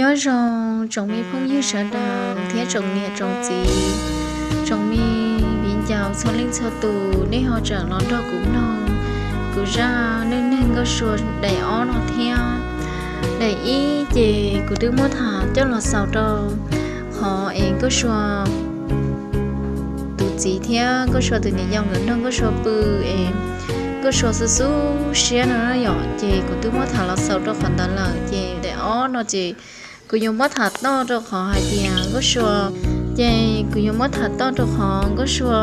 Nyob zoo tsoom me phooj ywg sawv daws thiab tsoom niam tsoom txiv, tsoom me viv ncaus txhua leej txhua tus, nej ho tseem los nrog kuv mloog kuv zaj neej neeg Nkauj Sua daim ob no thiab. Daim ib ces kuv twb muab tham coj los xaus rau qhov es Nkauj Sua tus txiv thiab Nkauj Sua tus niam yau nkawd nrog Nkauj Sua pw es Nkauj Sua xub xub siab no yom, ces kuv twb muab tham los xaus rau qhov ntawd lawm. Ces daim ob no ces kuv yuav muab tham toj rau qhov hais tias Nkauj Sua, ces kuv yuav muab tham toj rau qhov Nkauj Sua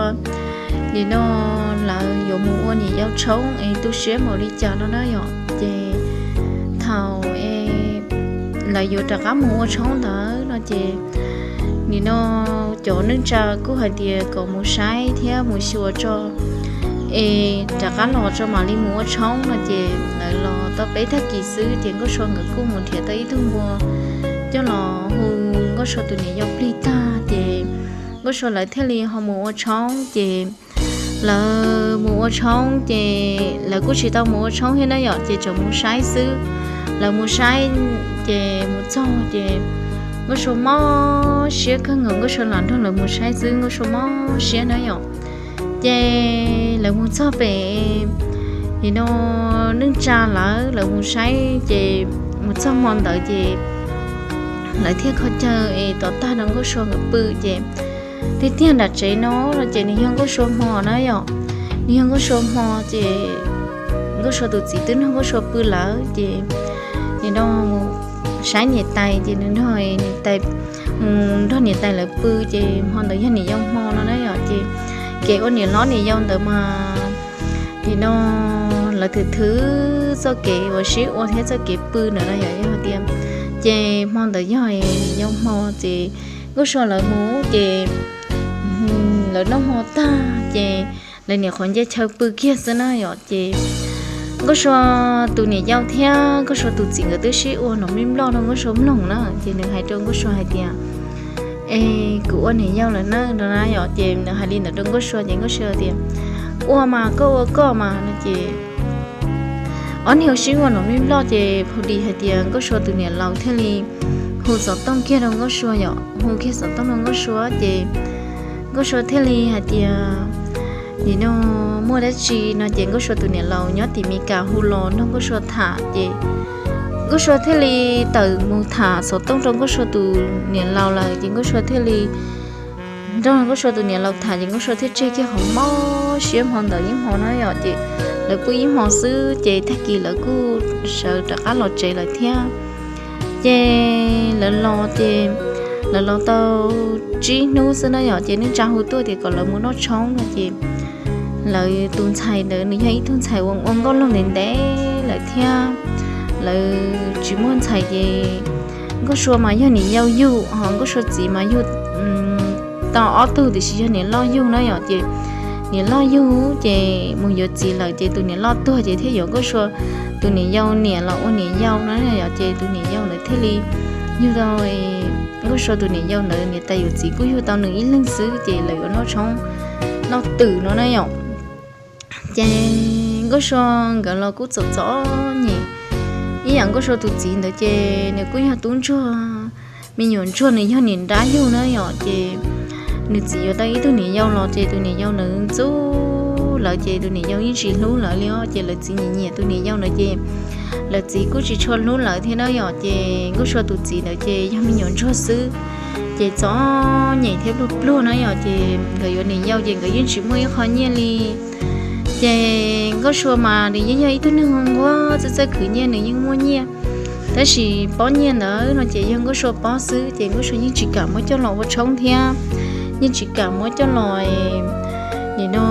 nim no lawv yuav mus ua niam yau tshoob es tu siab npaum li cas no na yom. Ces thaum es lawv yuav rov qab mus ua tshoob ntawd no ces nim no cov neej tsa kuj hais tias kom mus saib thiab mus xyuas tso es rov qab los tso mam li mus ua tshoob no ces lawv los tau peb tag kis xwb ces Nkauj Sua nkawd kuj mus nrhiav tau ib tug npua coj los hu Nkauj Sua tus niam yau plig tag ces Nkauj Sua lawv thiaj li ho mus ua tshoob ces lawv mus ua tshoob ces lawv kuj tsis tau mus ua tshoob thiab na yom, ces tseem mus saib xwb. Lawv mus saib ces mus txog ces Nkauj Sua mob siab kawg nkaus, Nkauj Sua lam nrog lawv mus saib xwb, Nkauj Sua mob siab na yom. Ces lawv mus txog pem nim no neej tsa lawv, lawv mus saib ces mus txog hmo ntawd ces lawv thiaj kho chaw es tos tag rau Nkauj Sua nkawd pw ces tiag tiag nram tsev no no ces nws yog Nkauj Sua hmo na yom. Nws yog Nkauj Sua hmo ces Nkauj Sua tus txiv twb nrog Nkauj Sua pw lawm ces nim no mus saib niam tais ces nws nrog niam tais, mus nrog niam tais lawv pw ces hmo ntawd yog niam yau hmo no na yom. Ces kev ua niam hlob niam yau ntawd mas nim no lawv thwm thwm txoj kev uas sib ua thiab txoj kev pw ntawd no yom, yog tias ces hmo ntawd yog niam yau hmo ces Nkauj Sua lawv mus ces lawv noj hmo tag ces lawv niam qhuav nce chaw pw kiag xwb na yom. Ces Nkauj Sua tus niam yau thiab Nkauj Sua tus txiv nkawd twb sib ua nrov me nploj rau Nkauj Sua mloog na, ces nws hais rau Nkauj Sua hais tias, es kuv ua niam yau lawm na no na yom. Ces nws hais li ntawd rau Nkauj Sua ces Nkauj Sua tias, ua mas koj ua koj mas no ces ob niag sib ua nrov me nploj ces pha dis hais tias Nkauj Sua tus niam laus thiaj li hu xov tooj kiag rau Nkauj Sua yom, hu kiag xov tooj rau Nkauj Sua ces Nkauj Sua thiaj li hais tias nim no muaj dab tsi no ces Nkauj Sua tus niam laus nyob tim Meskas hu los nrog Nkauj Sua tham ces Nkauj Sua thiaj li tawm mus tham xov tooj rau Nkauj Sua tus niam laus lawm ces Nkauj Sua thiaj li nrog Nkauj Sua tus niam laus tham ces Nkauj Sua thiaj tseg kiag qhov mob siab hmo ntawd ib hmo na yom. Ces lawv pw ib hmo xwb ces tag kis lawv kuj sawv rov qab los tsev lawm thiab. Ces lawv los ces lawv los tau tsib hnub xwb na yom, ces neej tsa hu tuaj tias kom lawv mus noj tshoob no ces lawv tus ntxhais ntawd nws yog ib tug ntxhais uas ua nkauj laug ntev ntev lawm thiab lawv tsis muaj ntxhais ces Nkauj Sua mas yog niam yau yug, ho Nkauj Sua txiv mas yug tau ob tug tiam sis yog niam loj yug na yom. Ces niam loj yug ces mus yuav txiv lawm ces tus niam loj tuag ces thiaj yuav Nkauj Sua tus niam yau niam los ua niam yau na yom. Ces tus niam yau lawv thiaj li yug tau, Nkauj Sua tus niam yau ntawd niam tais yawm txiv kuj yug tau nws ib leeg xwb ces lawv yuav noj tshoob noj twm no na yom. Ces Nkauj Sua nkawd los kuj txom txom nyem. Ib yam Nkauj Sua tus txiv ntawd ces nws kuj yog tub ntsuag, me nyuam ntsuag nws yog niam nrab yug na yom. Ces nws txiv yuav tau ib tug niam yau los ces tus niam yau ntxub lawv ces tus niam yau yeej tsis hlub lawv li os. Ces lawv txiv nyiam nyiam tus niam yau ntawd ces lawv txiv kuj tsis tshua hlub lawv thiab na yom. Ces Nkauj Sua tus txiv ntawd ces yog me nyuam ntsuag xwb, ces txom nyem thiab pluag pluag na yom. Ces nkawd yuav niam yau ces nkawd yeej tsis muaj ib qho nyiaj li. Ces Nkauj Sua mas nws yeej yog ib tug neeg nquag txawj txawj khwv nyiaj, nws yeej muaj nyiaj, tab sis pob nyiaj ntawd no ces yog Nkauj Sua pob xwb ces Nkauj Sua yeej tsis kam muab coj los ua tshoob thiab yeej tsis kam muab coj los nim no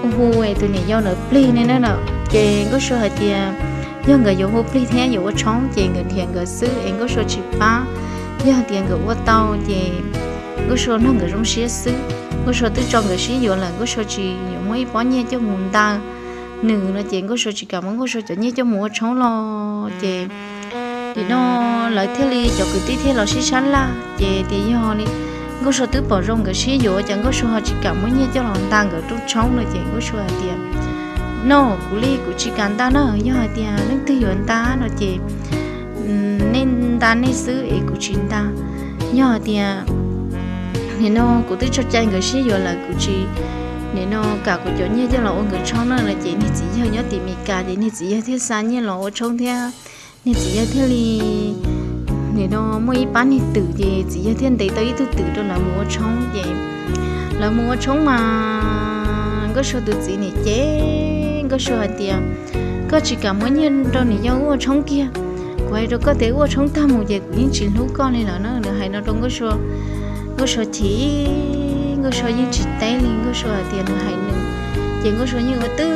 hu tus niam yau ntawd plig ne na. Ces Nkauj Sua hais tias yog nkawd yuav hu plig thiab yuav ua tshoob ces nkawd nrhiav nkawd xwb es Nkauj Sua tsis pab. Yog hais tias nkawd ua tau ces Nkauj Sua nrog nkawd zoo siab xwb. Nkauj Sua twb tso nkawd sib yuav lawm, Nkauj Sua tsis yuav muab ib pob nyiaj coj mus ntaus nws no ces Nkauj Sua tsis kam muab Nkauj Sua cov nyiaj coj mus ua tshoob los ces nim no lawv thiaj li cov kwv tij thiaj los sib sab laj ces tias yog li Nkauj Sua twb pom zoo nkawd sib yuav ces Nkauj Sua ho tsis kam muab nyiaj coj los ntaus nkawd rooj tshoob no ces Nkauj Sua hais tias no kuv li kuv tsis kam ntaus na, yog hais tias leej twg yuav ntaus no ces nej nta nej xwb es kuv tsis nta. Yog hais tias nim no kuv twb tso cai nkawd sib yuav lawm, kuv tsis nim no kam kuv cov nyiaj coj los ua nkawd tshoob na no ces niag txiv yawg nyob tim Meskas ces niag txiv yawg thiaj xa nyiaj los ua tshoob thiab. Niag txiv yawg thiaj li nim no muaj ib pab niag twm ces txiv yawg thiaj ntes tau ib tug twm rau lawv mus ua tshoob ces lawv mus ua tshoob mas Nkauj Sua tus txiv nim ces Nkauj Sua hais tias, koj tsis kam muab nyiaj rau niam yau ua tshoob kiag, kuv hais rau koj tias ua tshoob tag mus ces kuv yeej tsis hlub koj li lawm na. Nws hais no rau Nkauj Sua, Nkauj Sua chim, Nkauj Sua yeej tsis teb li, Nkauj Sua hais tias nws hais nws ces Nkauj Sua yeej ua twj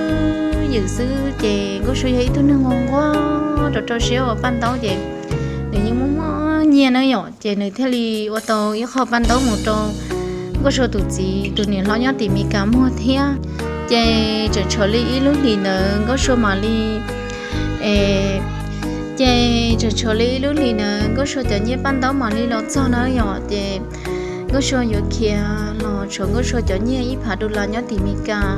ywm xwb ces Nkauj Sua yog ib tug neeg nquag nquag rau rau siab ua paj ntaub ces nws yeej muaj muaj nyiaj na yom ces nws thiaj li ua tau ib qho paj ntaub mus rau Nkauj Sua tus txiv tus niam hlob nyob tim Meskas muag thiab. Ces tseem tshuav li ib lub hlis ntawd Nkauj Sua mam li, e, ces tseem tshuav li ib lub hlis ntawd Nkauj Sua cov nyiaj paj ntaub mam li los txog na yom ces Nkauj Sua yuav khiav los tshuav Nkauj Sua cov nyiaj ib phav dollar nyob tim Meskas.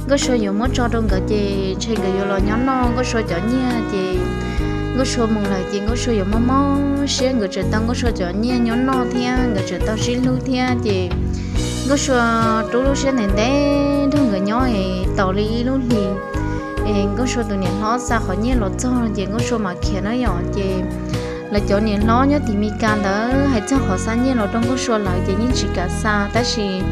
Nkauj Sua yuav muab tso rau nkawd ces ntshe nkawd yuav los nyob noj Nkauj Sua cov nyiaj ces Nkauj Sua mus lawm ces Nkauj Sua yuav mob mob siab, nkawd tseem tau Nkauj Sua cov nyiaj nyob noj thiab nkawd tseem tau sib hlub thiab ces Nkauj Sua rub lub siab ntev ntev nrog nkawd nyob es tos li ib lub hlis es Nkauj Sua tus niam hlob xa qhov nyiaj los txog ces Nkauj Sua mam khiav na yom ces lawv cov niam hlob nyob tim Meskas ntawd hais txog qhov xa nyiaj los rau Nkauj Sua lawv ces yeej tsis kam xa tab sis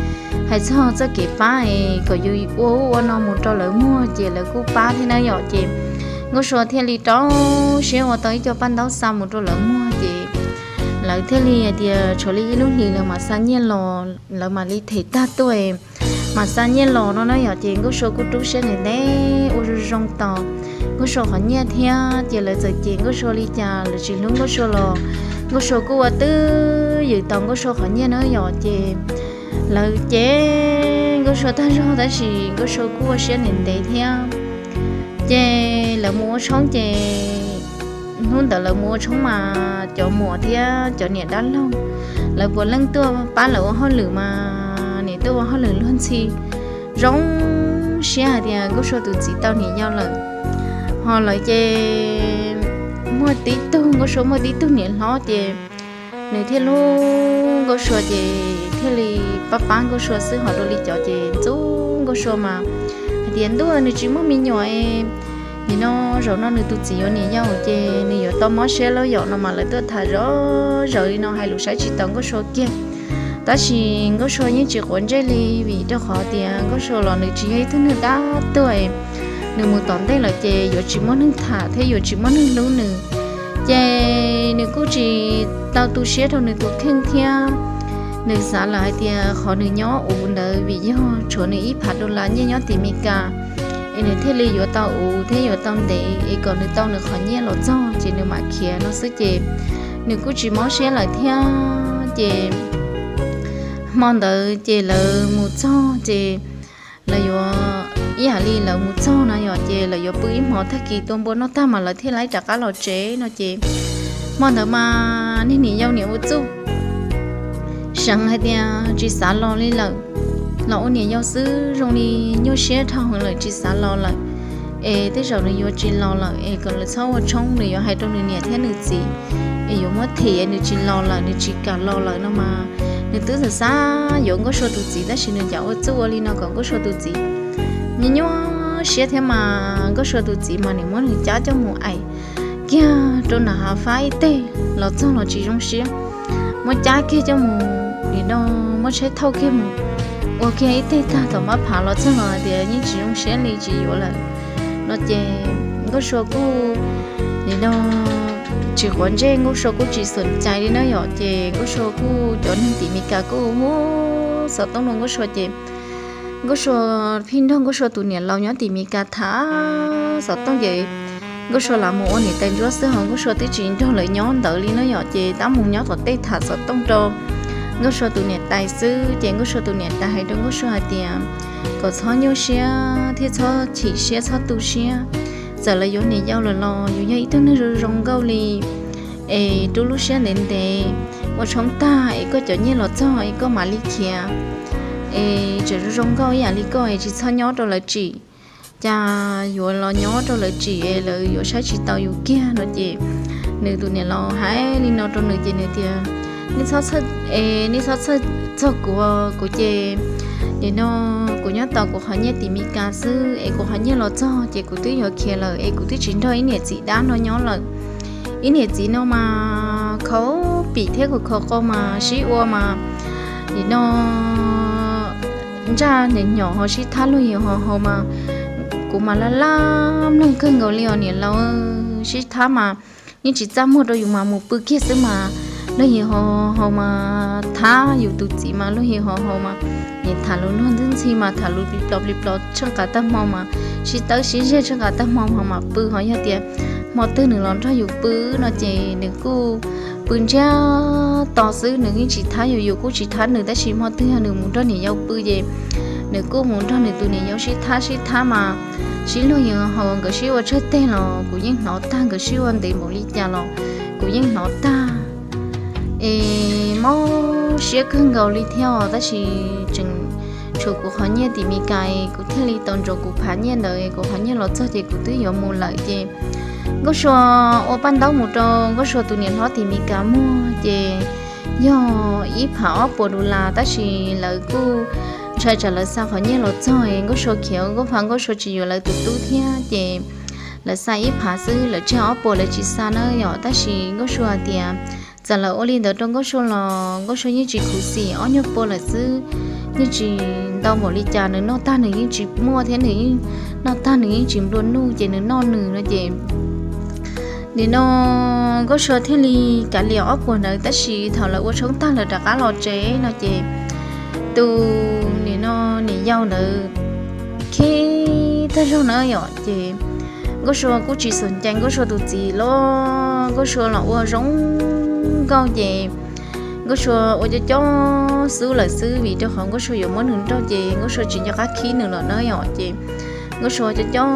hais txog txoj kev pab es kom yus ua ub ua no mus rau lawv muag ces lawv kuj pab thiab na yom ces Nkauj Sua thiaj li rau siab ua tau ib co paj ntaub xa mus rau lawv muag ces lawv thiaj li hais tias tshuav li ib lub hlis lawv mam xa nyiaj los, lawv mam li them tag tuaj mam xa nyiaj los no na yom ces Nkauj Sua kuj rub siab ntev ntev ua zoo zoo tos Nkauj Sua qhov nyiaj thiab ces lawv txawm cem Nkauj Sua li cas lawv tsis hlub Nkauj Sua los Nkauj Sua kuj ua twj ywm tos Nkauj Sua qhov nyiaj na yom ces lawv cem Nkauj Sua tag zog tab sis Nkauj Sua kuj ua siab ntev ntev thiab ces lawv mus ua tshoob ces hnub ntawd lawv mus ua tshoob mas cov muam thiab cov niam dab laug lawv puav leej tuaj pab lawv ua hauj lwm mas nim tuaj ua hauj lwm luag ntxhi zoo siab hais tias Nkauj Sua tus txiv tau niam yau lawm. Ho lawv ces muaj tib tug, Nkauj Sua muaj tib tug niam hlob ces nws thiaj hlub Nkauj Sua ces thiaj li pab pab Nkauj Sua xwb ho dua li cov ces ntxub Nkauj Sua mas hais tias ntuj nws tsis muaj me nyuam es nim no zaum no nws tus txiv yuav niam yau ces nws yuav tau mob siab lawm yom no mas lawv tuaj tham zov zaws li no hais lus saib tsis taus Nkauj Sua kiag. Tab sis Nkauj Sua yeej tsis quav ntsej li vim rau qhov tias Nkauj Sua los nws tsis yog ib tug neeg dab tuag, nws mus tom ntej lawm ces yuav tsis muaj neeg tham thiab yuav tsis muaj neeg hlub nws. Ces nws kuj tsis tau tu siab rau nws tus kheej thiab. Nws xav lawm hais tias qhov nws nyob uv ntawd vim yog tshuav nws ib phav dollar nyiaj nyob tim Meskas, es nws thiaj li yuav tau uv thiab yuav tau ntev es kom nws tau nws qhov nyiaj los txog ces nws mam khiav no xwb ces nws kuj tsis mob siab lawm thiab ces hmo ntawd ces lawv mus txog ces lawv yuav ib yam li lawv mus txog no yom ces lawv yuav pw ib hmo tag kis tua npua noj tag mas lawv thiaj li rov qab los tsev no ces hmo ntawd mas niag niam yau niam ua txuj seev hais tias tsis xav los li lawm, los ua niam yau xwb zoo li nyuaj siab dhau heev lawm tsis xav los lawm, es tej zaum nws yuav tsis los lawm es kom lawv txhob ua tshoob, nws yuav hais rau nws niam thiab nws txiv es yuav muab thim es nws tsis los lawm, nws tsis kam los lawm no mas nws twb xav xav yuav Nkauj Sua tus txiv tab sis nws cas ua txuj ua li no kom Nkauj Sua tus txiv nyuaj nyuaj siab thiab mas Nkauj Sua tus txiv mas nws muab nws cab coj mus aim kiag rau nram hav fab ib teg los txog los tsis zoo siab, muab cab kiag coj mus nim no muab tsheb thauj kiag mus ua kiag ib teg tag tom mab phav los txog los hais tias yeej tsis zoo siab li tsis yuav lawm no ces Nkauj Sua kuj nim no tsis quav ntsej, Nkauj Sua kuj tsis xom cai li na yom ces Nkauj Sua kuj cov neeg tim Meskas kuj hu xov tooj rau Nkauj Sua ces Nkauj Sua pheej nrog Nkauj Sua tus niam laus nyob tim Meskas tham xov tooj ces Nkauj Sua lam mus ua niam tais ntsuab xwb ho Nkauj Sua twb tsis nrog lawv nyob ntawd li na yom ces tab mus nyob tom tej tham xov tooj rau Nkauj Sua tus niam tais xwb ces Nkauj Sua tus niam tais hais rau Nkauj Sua hais tias kom txhob nyuaj siab thiab txhob chim siab txhob tu siab, txawm lawv yuav niam yau lawm los yus yog ib tug neeg zoo zoo nkauj li es rub lub siab ntev ntev, ua tshoob tag es koj cov nyiaj los txog es koj mam li khiav es tseem zoo zoo nkauj ib yam li koj es tsis txhob nyob rau lawv tsim, cas yuav los nyob rau lawv tsim es lawv yuav saib tsis taus yus kiag no ces Nws tus niam laus hais li no rau nws ces nws tias, nej txhob txhawj, es nej txhob txhawj txog kuv, kuv ces nim no kuv nyob tos kuv qhov nyiaj tim Mes Kas xwb, es kuv qhov nyiaj los txog ces kuv twb yuav khiav lawm, es kuv twb tsis nrog ib niam txiv dab no nyob lawm. Ib niam txiv no mas khaus pim thiab khaus khaus qau mas sib ua mas nim no ntsaj nyom ho sib thab luag yws ho haus mas kuv mas laj laj mloog kawg nkaus li os niam laus. Sib thab mas yeej tsis txaj muag rau yus mas mus pw kiag xwb mas luag yws ho haus mas thab yus tus txiv mas luag yws ho haus mas nim tham lus luag ntxhi ntxhi mas tham lus plis plos plis plos tsheej qas tag hmo mas sib tawb sib zeg tsheej qas tag hmo mas pw ho yog tias hmo twg nws los nrog yus pw no ces nws kuj pw ntsiag to xwb, nws yeej tsis thab yus, yus kuj tsis thab nws, tab sis hmo twg yog nws mus nrog niam yau pw ces nws kuj mus nrog nws tus niam yau sib thab sib thab mas sib luag yws ho haus, nkawd sib ua tshawj teg los kuv yeej hnov tag, nkawd sib ua ntev npaum li cas los kuv yeej hnov tag. Es mob siab kawg nkaus li thiab os, tab sis tseem tshuav kuv qhov nyiaj tim Mes Kas es kuv thiaj li tau ntsoov kuv phav nyiaj ntawd, kuv qhov nyiaj los txog ces kuv twb yuav mus lawm ces Nkauj Sua ua paj ntaub mus rau Nkauj Sua tus niam hlob tim Mes Kas muag ces yog ib phav ob puas dollar, tab sis lawv kuj ntshai tsam lawv xa qhov nyiaj los txog es Nkauj Sua khiav, Nkauj Sua tsis yuav lawv tus tub thiab ces lawv xa ib phav xwb, lawv tseg ob puas lawv tsis xa na yom. Tab sis Nkauj Sua hais tias txawm lawv ua li ntawd rau Nkauj Sua los Nkauj Sua yeej tsis khuv xim, ob nyuag pua lawm xwb, yeej tsis ntau npaum li cas, nws noj tag nws yeej tsis muaj thiab nws yeej noj tag nws yeej tsis nplua nuj ces nws noj nws no ces nim no Nkauj Sua thiaj li kav liam ob puas ntawd, tab sis thaum lawv ua tshoob tag lawv rov qab los tsev no ces tus nim no niam yau ntawd khib tag zog na yom ces Nkauj Sua kuj tsis xom cai Nkauj Sua tus txiv los, Nkauj Sua los ua zoo nkauj ces Nkauj Sua ua cov cov xub lawm xwb, vim rau qhov Nkauj Sua yuav muab nws nrauj ces Nkauj Sua tsis nco qab khib nws lawm na yom ces Nkauj Sua cov cov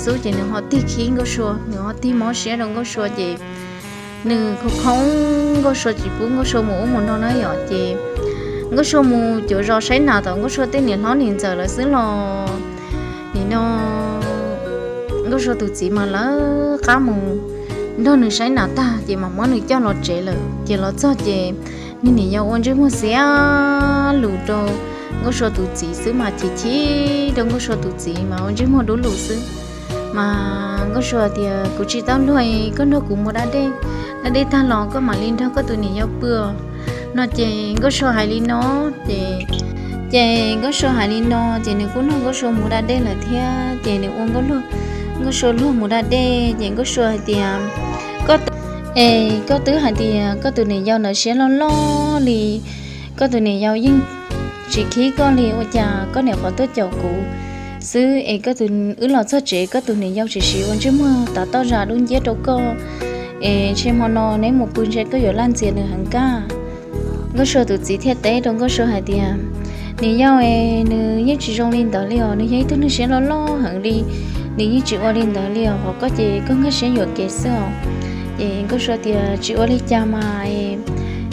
xub ces nws ho tig khib Nkauj Sua, nws ho tig mob siab rau Nkauj Sua ces nws khoo khoo Nkauj Sua tsis pub Nkauj Sua mus ub mus no na yom ces Nkauj Sua mus cuav zos saib nas tom Nkauj Sua tej niam hlob niam ntxawm lawv xwb los nim no Nkauj Sua tus txiv mas lawv qab mus nrog nws saib nas tag ces mas muab nws coj los tsev lawm ces los txog ces niag niam yau ua ntsej muag xiav lus rau Nkauj Sua tus txiv xwb mas chim chim rau Nkauj Sua tus txiv mas ua ntsej muag dub lus xwb. Mas Nkauj Sua tias kuv tsis tau luag, koj nrog kuv mus da dej, da dej tag los koj mam li nrog koj tus niam yau pw no ces Nkauj Sua hais li no ces, ces Nkauj Sua hais li no ces nws kuj nrog Nkauj Sua mus da dej lawm thiab ces nws ua Nkauj Sua luag mus da dej ces Nkauj Sua hais tias koj, es koj twb hais tias koj tus niam yau ntawd siab loj loj li, koj tus niam yau yeej tsis khib koj li, ua cas koj niam qhuav tuaj caum kuv xwb es koj tus, wb los txog tsev koj tus niam yau tsis siv ua ntsej muag tav toj zas dub nciab rau koj es ntshe hmo no neb mus pw ntshe koj yuav laj ntxias nws heev kag. Nkauj Sua tus txiv thiaj teb rau Nkauj Sua hais tias niam yau es nws yeej tsis zoo li ntawd li os, nws yog ib tug neeg siab loj loj heev li, nws yeej tsis ua li ntawd li os, qhov koj ces koj nkag siab yuam kev xwb os. Ces Nkauj Sua tias tsis ua li cas mas,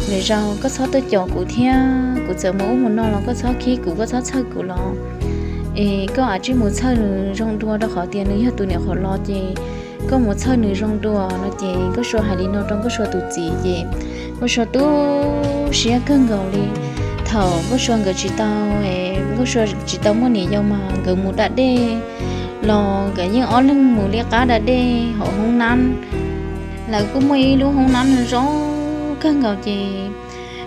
lwm zaus koj txhob tuaj caum kuv thiab, kuv txawm mus ub mus no los koj txhob khib kuv, koj txhob txhawj kuv los es koj ua tsij mus txhawj nws zoo dua rau qhov tias nws yog tus niam qhuav los ces koj mus txhawj nws zoo dua no ces Nkauj Sua hais li no rau Nkauj Sua tus txiv ces Nkauj Sua tu siab kawg nkaus li. Thaum Nkauj Sua nkawd tsis tau, Nkauj Sua tsis tau muaj niam yau mas nkawd mus da dej los nkawd yeej ob leeg mus liab qab da dej hauv hoob nab. Lawv kuj muaj ib lub hoob nab zoo kawg nkaus ces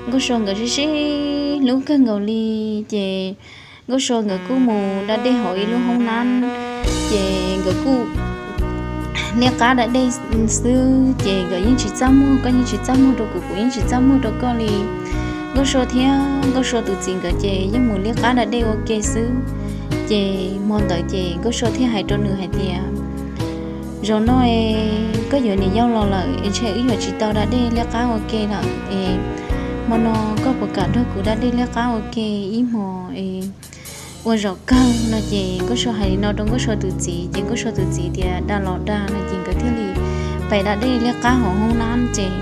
Nkauj Sua nkawd sib sib hlub kawg nkaus li ces Nkauj Sua nkawd kuj mus da dej hauv ib lub hoob nab ces nkawd kuj liab qab da dej xwb ces nkawd yeej tsis txaj muag, koj yeej tsis txaj muag rau kuv, kuv yeej tsis txaj muag rau koj li. Nkauj Sua thiab Nkauj Sua tus txiv nkawd ces yeej mus liab qab da dej ua ke xwb. Ces hmo ntawd ces Nkauj Sua thiaj hais rau nws hais tias zaum no koj yuav niam yau los lawm es ntshe wb yuav tsis tau da dej liab qab ua ke lawm es hmo no koj puas kam nrog kuv da dej liab qab ua ke ib hmos ua zaum kawg no ces Nkauj Sua hais li no rau Nkauj Sua tus txiv ces Nkauj Sua tus txiv tias da los da no ces nkawd thiaj li pais da dej liab qab hauv hoob nab ces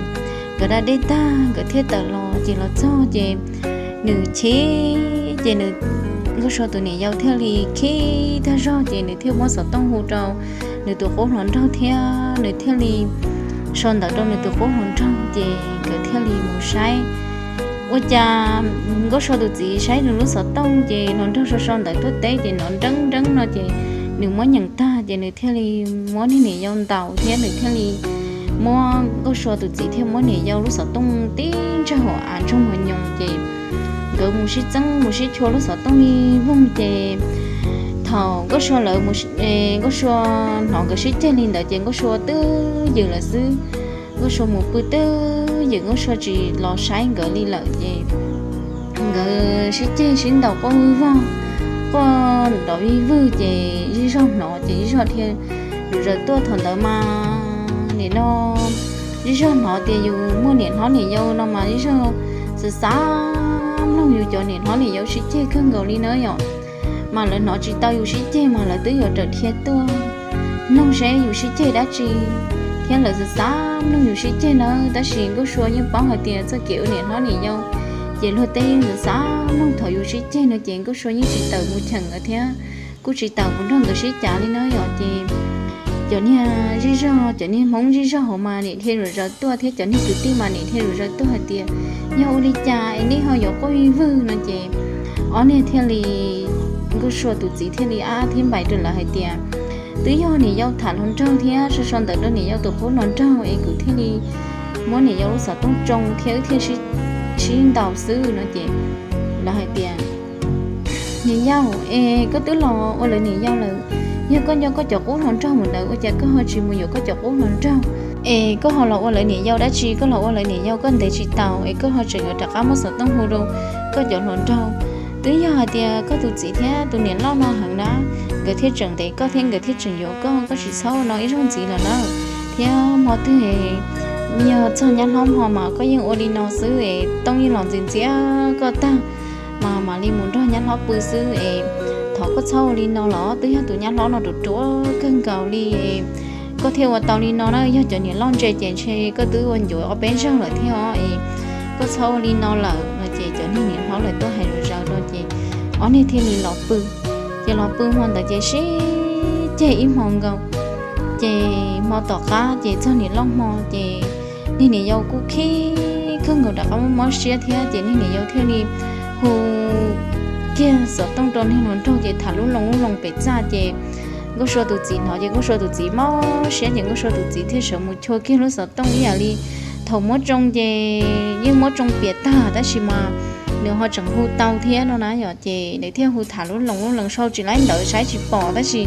nkawd da dej tag nkawd thiaj tawm los ces los txog ces nws cheb ces nws, Nkauj Sua tus niam yau thiaj li khib tag zog ces nws thiaj muab xov tooj hu rau nws tus qub hluas nraug thiab nws thiaj li sau ntawv rau nws tus qub hluas nraug ces nkawd thiaj li mus saib. Ua cas Nkauj Sua tus txiv saib nws lub xov tooj ces hluas nraug sau sau ntawv tuaj teb ces hnov nreeb nreeb no ces nws muab nyeem tag ces nws thiaj li muab niag niam yau ntaus thiab nws thiaj li muab, Nkauj Sua tus txiv thiaj muab niam yau lub xov tooj tib ntsag hauv av ntsoog mos nyoos ces nkawd mus sib txeeb mus sib chua lub xov tooj li voog ces thaum Nkauj Sua lawv, Nkauj Sua hnov nkawd sib ceg li ntawd ces Nkauj Sua twb ywm lawm xwb. Nkauj Sua mus pw twb ywm, Nkauj Sua tsis los saib nkawd li lawm ces nkawd sib ceg sib ntaus quaj vwg vog, quaj nrov vij vwg ces Zej Zog hnov ces Zej Zog thiaj zaws tuaj. Thaum ntawd mas nim no Zej Zog hnov tias yus muaj niam hlob niam yau no mas Zej Zog xav xav mloog yus cov niam hlob niam yau sib ceg kawg nkaus li na yom. Mas lawv hnov tsis tau yus sib ceg mas lawv twb yuav rawm dhia tuaj mloog seb yus sib ceg dab tsi thiab lawv xav xav mloog yus sib ceg na. Tab sis Nkauj Sua yeej paub hais tias txoj kev ua niam hlob niam yau ces luag tej yeej xav xav mloog thaum yus sib ceg no ces Nkauj Sua yeej tsis tawm mus cheem lawv thiab kuj tsis tawm mus nrog nkawd sib cav li na yom. Ces cov niag Zej Zog, cov niag Hmoob Zej Zog hauv mas niam dhia zaws tuaj thiab cov niag kwv tij mas niam dhia zaws tuaj hais tias yog ua li cas es nej ho yuav quaj vij vwg no ces ob niag thiaj li, Nkauj Sua tus txiv thiaj li ab thiab npais rau lawv hais tias twb yog niam yau tham hluas nraug thiab sau sau ntawv rau niam yau tus qub hluas nraug es kuv thiaj li muab niam yau lub xov tooj tsoo thiab wb thiaj sib ntaus xwb no ces lawv hais tias niam yau, es koj twb los ua lawv niam yau lawm, yog koj nco koj cov qub hluas nraug mus ntawd ua cas koj ho tsis mus yuav koj cov qub hluas nraug? Es koj ho los ua lawv niam yau dab tsi? Koj los ua lawv niam yau koj ntev tsis taus es koj ho tseem yuav rov qab muab xov tooj hu rau koj cov hluas nraug. Twb yog hais tias koj tus txiv thiab tus niam loj no heev na, nkawd thiaj tseem ntev koj thiab nkawd thiaj tseem yuav koj, koj tsis txhob ua no ib zaug ntxiv lawm na. Thiab hmo twg yog txog nyab hlob hmo mas koj yeej ua li no xwb es Tooj yeej los ntxias ntxias koj tag mas mam li mus nrog nyab hlob pw xwb es thov koj txhob ua li no los twb yog tus nyab hlob no ruam ruam kawg nkaus li, koj thiaj ua tau li no na. Yog cov niam loj ntse ces ntshe koj twb ua ncuav ob peb zaug lawm thiab os es koj txhob ua li no lawm no ces cov niag niam hlob lawv tuaj hais lus zaws rau ces ob niag thiaj li los pw. Ces los pw hmo ntawd ces sib ceg ib hmo nkaus. Ces hmo tom qab ces txog niam loj hmo ces niag niam yau kuj khib kawg nkaus rov qab mob siab thiab ces niag niam yau thiaj li hu kiag xov tooj rau niag hluas nraug ces tham lub loo lub loo pem txaj ces Nkauj Sua tus txiv hnov ces Nkauj Sua tus txiv mob siab ces Nkauj Sua tus txiv thiaj sawv mus chua kiag lub xov tooj ib yam li thaum muab tsoo ces yeej muab tsoo piam tag tab sis mas nws ho tseem hu tau thiab no na yom. Ces nws thiaj hu tham lub loo lub loo, sau tsis laib ntawv saib tsis pom tab sis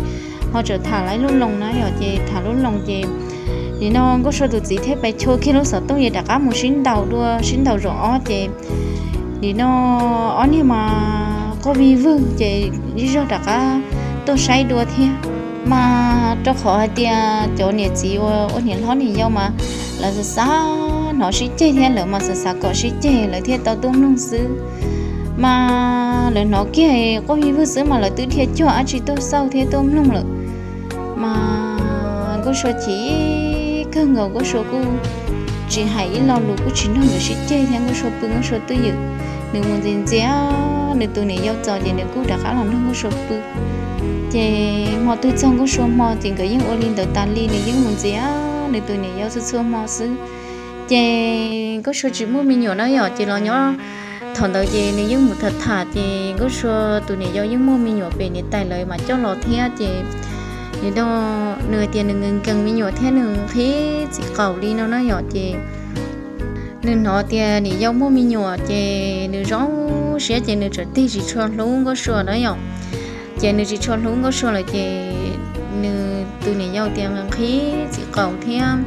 ho tseem tham laib lub loo na yom. Ces tham lub loo ces nim no Nkauj Sua tus txiv thiaj pais chua kiag lub xov tooj ces rov qab mus sib ntaus dua, sib ntaus zaum ob ces nim no ob niag mas quaj vij vwg ces Zej Zog rov qab tuaj saib dua thiab. Mas rau qhov hais tias cov niam txiv ua niam hlob niam yau mas lawv xav xav hnov sib ceg thiab lawv mas xav xav kom sib ceg lawv thiaj tau tuaj mloog xwb. Mas lawv hnov kiag quaj vij vwg xwb mas lawv twb dhia cuag dab tsi tuaj xauj thiab tuaj mloog lawm. Mas Nkauj Sua chim kawg nkaus, Nkauj Sua kuj tsis hais ib lo lus, kuj tsis nrog nkawd sib ceg thiab. Nkauj Sua pw Nkauj Sua twj ywm, nws mus ntxias ntxias nws tus niam yau txaus ces nws kuj rov qab los nrog Nkauj Sua pw. Ces hmo twg txog Nkauj Sua hmo ces nkawd yeej ua li ntawd tas li, nws yeej mus ntxias nws tus niam yau txhua txhua hmo xwb. Ces Nkauj Sua tsis muaj me nyuam na yom, ces los nyob thaum ntawd ces nws yeej mus tham tham ces Nkauj Sua tus niam yau yeej muaj me nyuam pem niam tais lawv mas coj los thiab ces nim no nws tias nws nkees nkees me nyuam thiab nws nqhis txiv qaum li no na yom. Ces nws hnov tias niam yau muaj me nyuam ces nws zoo siab ces nws txawm tig tsis tshua hlub Nkauj Sua na yom. Ces nws tsis tshua hlub Nkauj Sua lawm ces nws tus niam yau tias nqhis txiv qaum thiab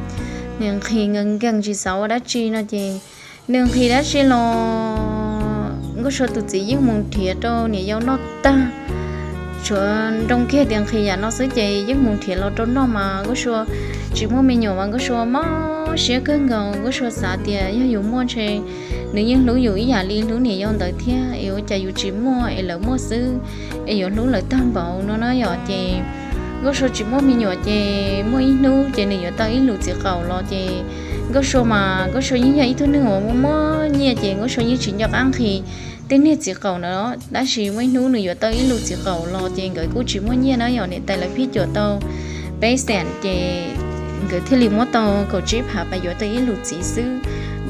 nws nqhis nkees nkees tsis xav ua dab tsi no ces nws nqhis dab tsi los Nkauj Sua tus txiv yeej mus nrhiav rau niam yau noj tag. Tshuav nroo kiag tias nqhis yam no xwb ces yeej mus nrhiav los rau noj mas Nkauj Sua tsis muaj me nyuam mas Nkauj Sua mob siab kawg nkaus. Nkauj Sua xav tias yog yus muaj ntshe nws yeej hlub yus ib yam li hlub niam yau ntawd thiab es ua cas yus tsis muaj es lawv muaj xwb es yuav hlub lawv tag npaum no na yom. Ces Nkauj Sua tsis muaj me nyuam ces muaj ib hnub ces nws yuav tau ib lus txiv qaum los ces Nkauj Sua mas Nkauj Sua yeej yog ib tug neeg uas muaj muaj nyiaj ces Nkauj Sua yeej tsis nco qab nqhis tej niag txiv qaum ntawd. Tab sis muaj ib hnub nws yuav tau ib lus txiv qaum los ces nkawd kuj tsis muaj nyiaj na yom, niam tais lawv phij cuam tau peb xees ces nkawd thiaj li muab tau kaum tsib phav pab yuav tau ib lus txiv xwb.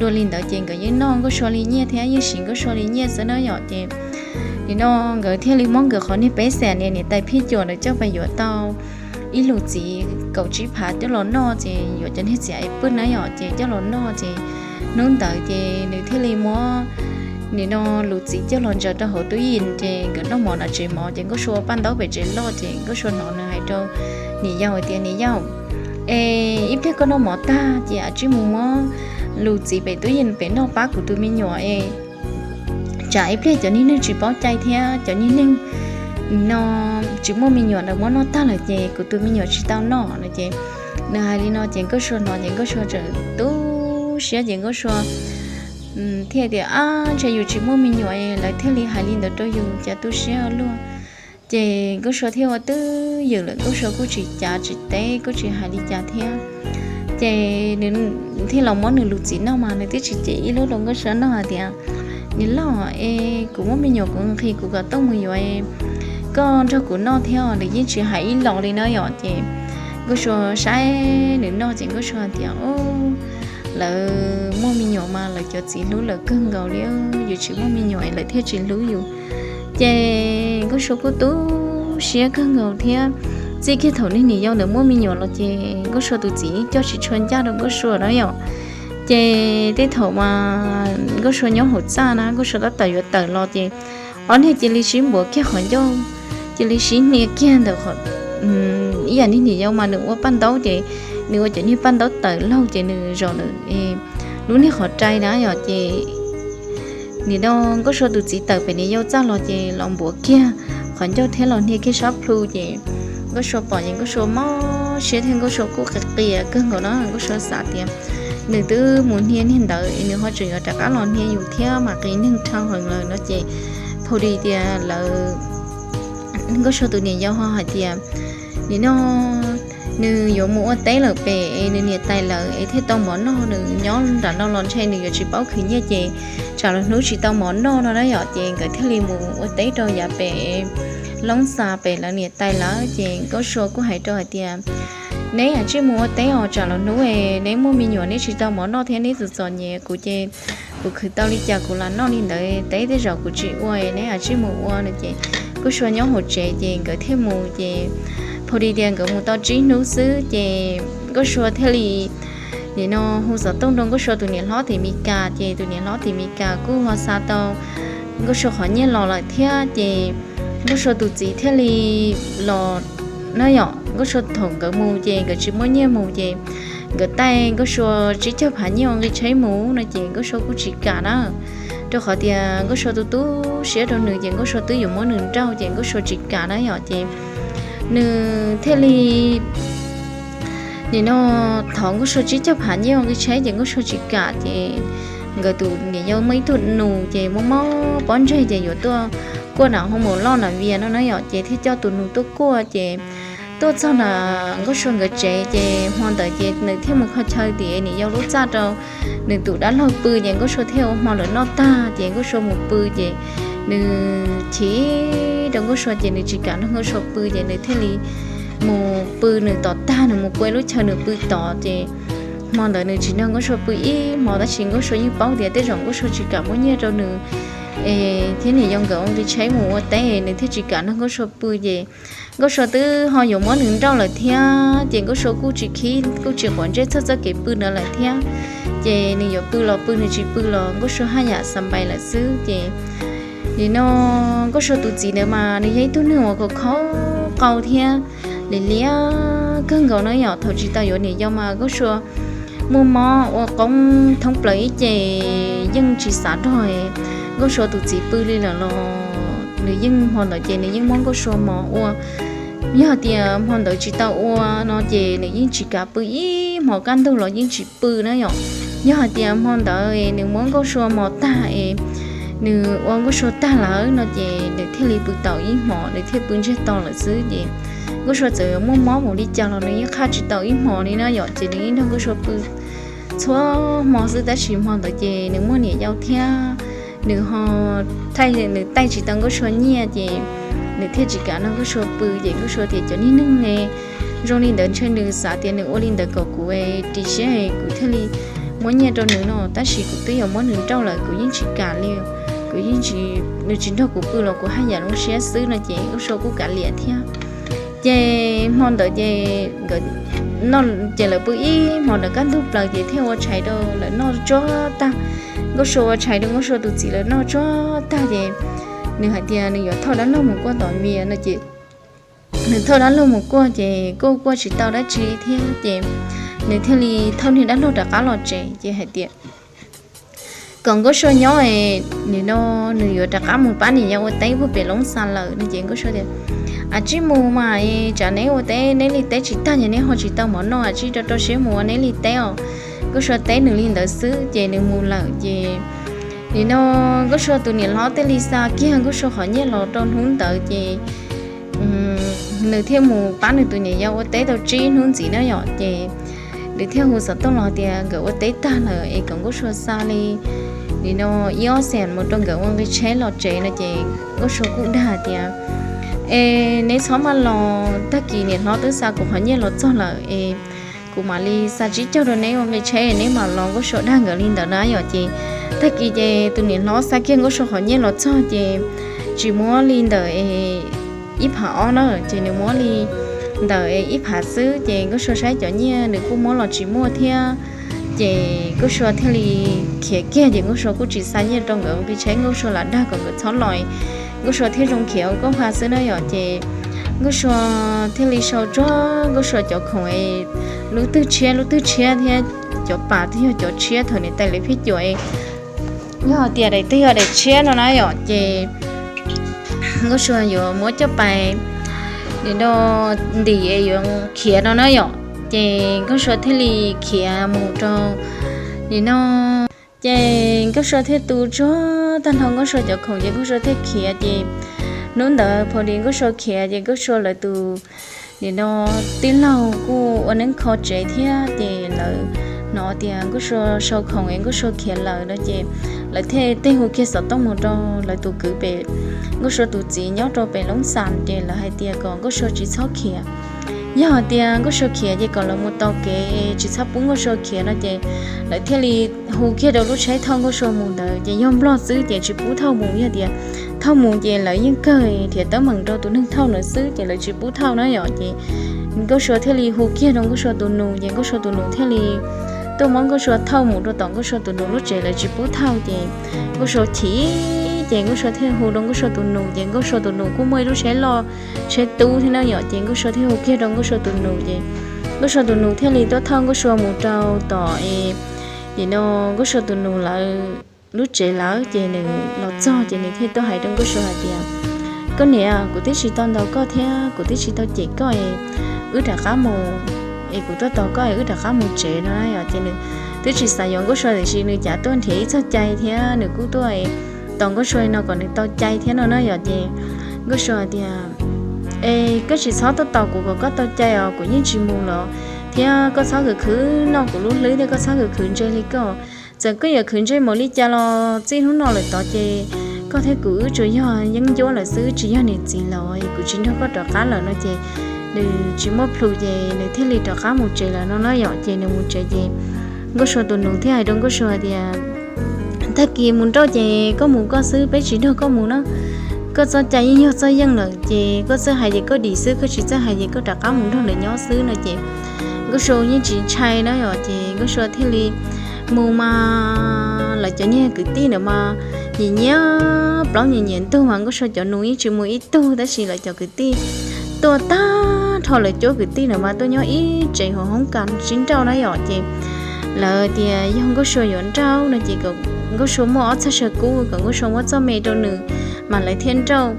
Dua li ntawd ces nkawd yeej noj Nkauj Sua li nyiaj thiab yeej siv Nkauj Sua li nyiaj xwb na yom. Ces nim no nkawd thiaj li muab nkawd qhov niag peb xees niag niam tais phij cuam ntawd coj pab yuav tau ib lus txiv kaum tsib phav coj los noj ces yuav cov niag txiv pwj na yom, ces coj los noj ces hnub ntawd ces nws thiaj li muab nim no lus txiv coj los ntsaws rau hauv tub yees ces nkawd noj mov nram tsev mov ces Nkauj Sua ua paj ntaub pem tsev loj ces Nkauj Sua hnov nws hais rau niam yau hais tias, Niam yau, es ib pliag koj noj mov tag ces cia li mus muab lus txiv pem tub yees pem noj pab kuv tus me nyuam es tsam ib pliag cov niag neeg tsis paub cai thiab cov niag neeg no tsis muaj me nyuam ntawd muab noj tag lawm ces kuv tus me nyuam tsis tau noj no. Ces nws hais li no ces Nkauj Sua hnov ces Nkauj Sua txawm tu siab ces Nkauj Sua thiaj tias, Ab, ntshe yus tsis muaj me nyuam lawv thiaj li hais li ntawd rau yus, cas tu siab luaj. Ces Nkauj Sua thiaj ua twj ywm lawm, Nkauj Sua kuj tsis cav tsis teb kuj tsis hais li cas thiab. Ces nws thiaj los muab nws lus txiv noj mas nws twb tsis cem ib lub rau Nkauj Sua noj hais tias, Niam loj, es kuv muaj me nyuam kuv nqhis kuv kom tuaj mus yuav, koj nrog kuv noj thiab. Nws yeej tsis hais ib los li na yom. Ces Nkauj Sua saib nws noj ces Nkauj Sua hais tias, Lawv muaj me nyuam mas lawv cov txiv hlub lawv kawg nkaus li, yus tsis muaj me nyuam lawv thiaj tsis hlub yus. Ces Nkauj Sua kuj tu siab kawg nkaus thiab. Txij kiag thaum niag niam yau ntawd muaj me nyuam los ces Nkauj Sua tus txiv coj tsis tshua ncaj rau Nkauj Sua na yom. Ces tej thaum mas Nkauj Sua nyob hauv txaj na, Nkauj Sua tab tom yuav tawm los ces ob niag cia li sib npuav kiag qhov ncauj, cia li sib hnia kiag ntawm ib yam niag niam yau mas nws ua paj ntaub ces nws ua cov niag paj ntaub tawm laug ces nws zaum lub niag qhov rai na yom. Ces nim no Nkauj Sua tus txiv tawm pem niam yau txaj los ces los npuav kiag qhov ncauj thiab los hnia kiag sab plhu ces Nkauj Sua pom ces Nkauj Sua mob siab thiab Nkauj Sua kuj qias qias kawg nkaus na. Nkauj Sua xav tias, Nws twb mus hnia niag ntawd es nws ho tseem yuav rov qab los hnia yus thiab mas qias neeg dhau heev lawm no. Ces thaum li tias lawv, Nkauj Sua tus niam yau ho hais tias, Nim no nws yuav mus ua teb lawm pem es nws niam tais lawv es thiaj tau mov noj, nws nyob nram no los ntshe nws yuav tsis paub khwv nyiaj ces tsam los hnub tsis tau mov noj no na yom. Ces nkawd thiaj li mus ua teb rau yav pem Loob Xa pem lawv niam tais lawv. Ces Nkauj Sua kuj hais rau hais tias, Neb cia li mus ua teb os, tsam los hnub neb muaj me nyuam neb tsis tau mov noj thiab neb txom txom nyem, kuv ces kuv khwv tau li cas kuv lam noj li ntawd, teb tej zaum kuv tsis ua, neb cia li mus ua no. Ces Nkauj Sua nyob hauv tsev ces nkawd thiaj mus ces thaum li tias nkawd mus tau tsib hnub xwb ces Nkauj Sua thiaj li nim no hu xov tooj rau Nkauj Sua tus niam hlob tim Mes Kas ces tus niam hlob tim Mes Kas kuj ho xa tau Nkauj Sua qhov nyiaj los lawm thiab ces Nkauj Sua tus txiv thiaj li los na yom. Nkauj Sua thaum nkawd mus ces nkawd tsis muaj nyiaj mus ces nkawd taij Nkauj Sua tsib caug phav nyiaj ua nqi tsheb mus no ces Nkauj Sua kuj tsis kam na, rau qhov tias Nkauj Sua tu tu siab rau nws ces Nkauj Sua twb yuav muab nws nrauj ces Nkauj Sua tsis kam na yom. Ces nws thiaj li nim no thov Nkauj Sua tsib caug phav nyiaj ua nqi tsheb ces Nkauj Sua tsis kam ces nkawd tus niam yau muaj ib tug nus ces muaj mob pob ntseg ces yuav tuaj kuaj nram hoo maum loj nram Vias no na yom, ces thiaj coj tus nus tuaj kuaj ces tuaj txog nram Nkauj Sua nkawd tsev ces hmo ntawd ces nws thiaj mus kho chaw tim niam yau lub txaj rau nws tus dab laug pw ces Nkauj Sua thiaj ua hmo lawm noj tag ces Nkauj Sua mus pw ces nws chim rau Nkauj Sua ces nws tsis kam nrog Nkauj Sua pw ces nws thiaj li mus pw nws tom tag, nws mus pw lub chaw nws pw tod ces hmo ntawd nws tsis nrog Nkauj Sua pw ib hmo tab sis Nkauj Sua yeej paub tias tej zaum Nkauj Sua tsis kam muab nyiaj rau nws es thiab niam yau nkawd ua nqi tsheb mus ua teb nws thiaj tsis kam nrog Nkauj Sua pw ces Nkauj Sua twb ho yuav muab nws nrauj lawm thiab ces Nkauj Sua kuj tsis khib kuj tsis quav ntsej txog txoj kev pw ntawd lawm thiab. Ces nws yuav pw los pw, nws tsis pw los Nkauj Sua haj yam xa npais lawm xwb ces nim no Nkauj Sua tus txiv ntawd mas nws yog ib tug neeg uas khav khaub qau thiab liam liam kawg nkaus na yom. Thaum tsis tau yuav niam yau mas Nkauj Sua muaj mob ua qoob thoob plaws ib ce yeej tsis xav nrog Nkauj Sua tus txiv pw li lawm los nws yeej hmo ntawd ces nws yeej muab Nkauj Sua mos ua. Yog tias hmo ntawd tsis tau ua no ces nws yeej tsis kam pw ib hmo, kaj ntug los yeej tsis pw na yom. Yog hais tias hmo ntawd nws muab Nkauj Sua mos tag es nws ua Nkauj Sua tag lawm no ces nws thiaj li pw tau ib hmos, nws thiaj pw ntsiag to lawm xwb ces Nkauj Sua txawm yuav muaj mob mus li cas los nws yeej qhaj tsis tau ib hmos li na yom. Ces nws yeej nrog Nkauj Sua pw txhua hmo xwb tab sis hmo ntawd ces nws muaj niam yau thiab nws ho thaij, nws taij tsis tau Nkauj Sua nyiaj ces nws thiaj tsis kam nrog Nkauj Sua pw. Ces Nkauj Sua tias cov niag neeg zoo li ntawd ntshe nws xav tias nws ua li ntawd kom kuv ris siab, kuv thiaj li muab nyiaj rau nws no, tab sis kuv twb yuav muab nws nrauj lawm kuv yeej tsis kam li. Kuv yeej tsis, nws tsis nrog kuv pw los kuv haj yam zoo siab xwb no ces Nkauj Sua kuj kav liam thiab. Ces hmo ntawd ces nkawd noj, ces lawv pw ib hmo ntawd kaj ntug plaws ces thiaj ua tshais rau lawv noj tsuag tag. Nkauj Sua ua tshais rau Nkauj Sua tus txiv lawv noj tsuag tag ces nws hais tias nws yuav thauj dab laug mus kuaj tom mias no ces nws thauj dab laug mus kuaj ces kuj kuaj tsis tau dab tsi thiab ces nws thiaj li thauj niag dab laug rov qab los tsev ces hais tias kom Nkauj Sua nyob, nim no nws yuav rov qab mus pab niam yau ua teb puag pem Loob Xas lawm no ces Nkauj Sua tias, Ab, tsis mus mas, tsam neb ua teb neb li teb tsis tag ces neb ho tsis tau mov noj, tsis rau rau siab mus ua neb li teb os. Nkauj Sua teb nws li ntawd xwb ces nws mus lawm ces nim no Nkauj Sua tus niam hlob thiaj li xa kiag Nkauj Sua qhov nyiaj los rau hnub ntawd ces nws thiaj mus pab nws tus niam yau ua teb tau tsib hnub ntxiv na yom ces nws thiaj hu xov tooj los tias nkawd ua teb tag lawm es kom Nkauj Sua xa li nim no ib ob xees mus rau nkawd ua nqi tsheb los tsev no ces Nkauj Sua kuj dag tias, Es neb txhob maj los, tag kis niam hlob twb xa kuv qhov nyiaj los txog lawm es kuv mam li xa tsib caug rau neb ua nqi tsheb neb mam los. Nkauj Sua dag nkawd li ntawd na yom ces tag kis ces tus niam hlob xa kiag Nkauj Sua qhov nyiaj los txog ces tsis muab li ntawm ib phav ob na ces nws muab li ntawm ib phav xwb ces Nkauj Sua saib cov nyiaj nws kuj muab los tsis muaj thiab. Ces Nkauj Sua thiaj li khiav kiag ces Nkauj Sua kuj tsis xa nyiaj rau nkawd ua nqi tsheb, Nkauj Sua lam dag kom nkawd txhob los, Nkauj Sua thiaj zoo khiav ua kauj ha xwb na yom ces Nkauj Sua thiaj li sau tsuag Nkauj Sua cov khoom lub twg tshiab lub twg tshiab thiab cov pas twg yog cov tshiab thaum niam tais lawv pheej cuam, yog tias daim twg yog daim tshiab no na yom ces Nkauj Sua yuav muab coj pais nim no ntim es yuav khiav no na yom ces Nkauj Sua thiaj li khiav mus rau nim no ces Nkauj Sua thiaj tu tsuag tag nrho Nkauj Sua cov khoom ces Nkauj Sua thiaj khiav ces hnub ntawd pha li Nkauj Sua khiav ces Nkauj Sua lawv tus nim no tij laug kuj ua neeb kho tsev thiab ces lawv hnov tias Nkauj Sua sau khoom es Nkauj Sua khiav lawm no ces lawv thiaj tej hu kiag xov tooj mus rau lawv tus kwv pem Nkauj Sua tus txiv nyob rau pem Loob Xas ces lawv hais tias kom Nkauj Sua tsis txhob khiav. Yog hais tias Nkauj Sua khiav ces kom lawv mus tos kev tsis txhob pub Nkauj Sua khiav no ces lawv thiaj li hu kiag rau lub tsheb thauj Nkauj Sua mus ntawd ces yog Nplog xwb ces tsis pub thauj mus, yog tias thauj mus ces lawv yeej kawg nrhiav teeb meem rau tus neeg thauj ntawd xwb ces lawv tsis pub thauj na yom ces Nkauj Sua thiaj li hu kiag rau Nkauj Sua tus nus ces Nkauj Sua tus nus thiaj li tuaj muab Nkauj Sua thauj mus rau tom Nkauj Sua tus nus lub tsev, lawv tsis pub thauj ces Nkauj Sua chim ces Nkauj Sua thiaj hu rau Nkauj Sua tus nus ces Nkauj Sua tus nus kuj muaj ib lub tsheb loj, tsheb tub thiab na yom ces Nkauj Sua thiaj hu kiag rau Nkauj Sua tus nus ces Nkauj Sua tus nus thiaj li tuaj thauj Nkauj Sua mus rau tom es nim no Nkauj Sua tus nus lawv lub tsev lawm ces nws los txog ces nws thiaj tuaj hais rau Nkauj Sua hais tias, Koj niam, kuv twb tsis tau ntaus koj thiab kuv twb tsis tau cem koj es wb rov qab mus es kuv tuaj tos koj es wb rov qab mus tsev no na yom ces nws twb tsis xav yuav Nkauj Sua tiam sis nws cav tuaj nrhiav ib txoj cai thiab nws kuj tuaj tos Nkauj Sua no kom nws tau cai thiab no na yom ces Nkauj Sua tias, Es koj tsis txhob tuaj tos kuv kom koj tau cai os, kuv yeej tsis mus los thiab koj txhob khwv khwv noj kuv lub hlwb thiab koj txhob khwv khwv ntse li koj. Txawm koj yuav khwv ntse mus li cas los txij hnub no lawm tod ces koj thiab kuv wb tsuas yog yeeb ncuab lawm xwb, tsis yog niam txiv lawm, kuv tsis nrog koj rov qab lawm no ces nws tsis muaj plhus ces nws thiaj li rov qab mus tsev lawm no na yom ces nws mus tsev ces Nkauj Sua tus nus thiaj hais rau Nkauj Sua tias, Tag kis mus nrauj ces koj mus koj xwb, peb tsis nrog koj mus na. Koj txoj cai yeej yog txoj yeej lawm ces koj txawj hais ces koj dim xwb, koj tsis txawj hais ces koj rov qab mus nrog lawv nyob xwb no ces Nkauj Sua yeej tsis ntshai na yom ces Nkauj Sua thiaj li mus mas lawv cov niag kwv tij ntawd mas nyiam nyiam plaub nyiam nyiam ntug mas Nkauj Sua cov nus yeej tsis mus ib tug tab sis lawv cov kwv tij tuaj tag nrho, lawv cuab kwv tij ntawd mas tuaj nyob ib tsev hauv hoob kas sib nrauj na yom ces lawv tias yog Nkauj Sua yuav nrauj no ces kom Nkauj Sua muaj ob txoj saw kub, kom Nkauj Sua muab txoj me rau nws mas lawv thiaj nrauj.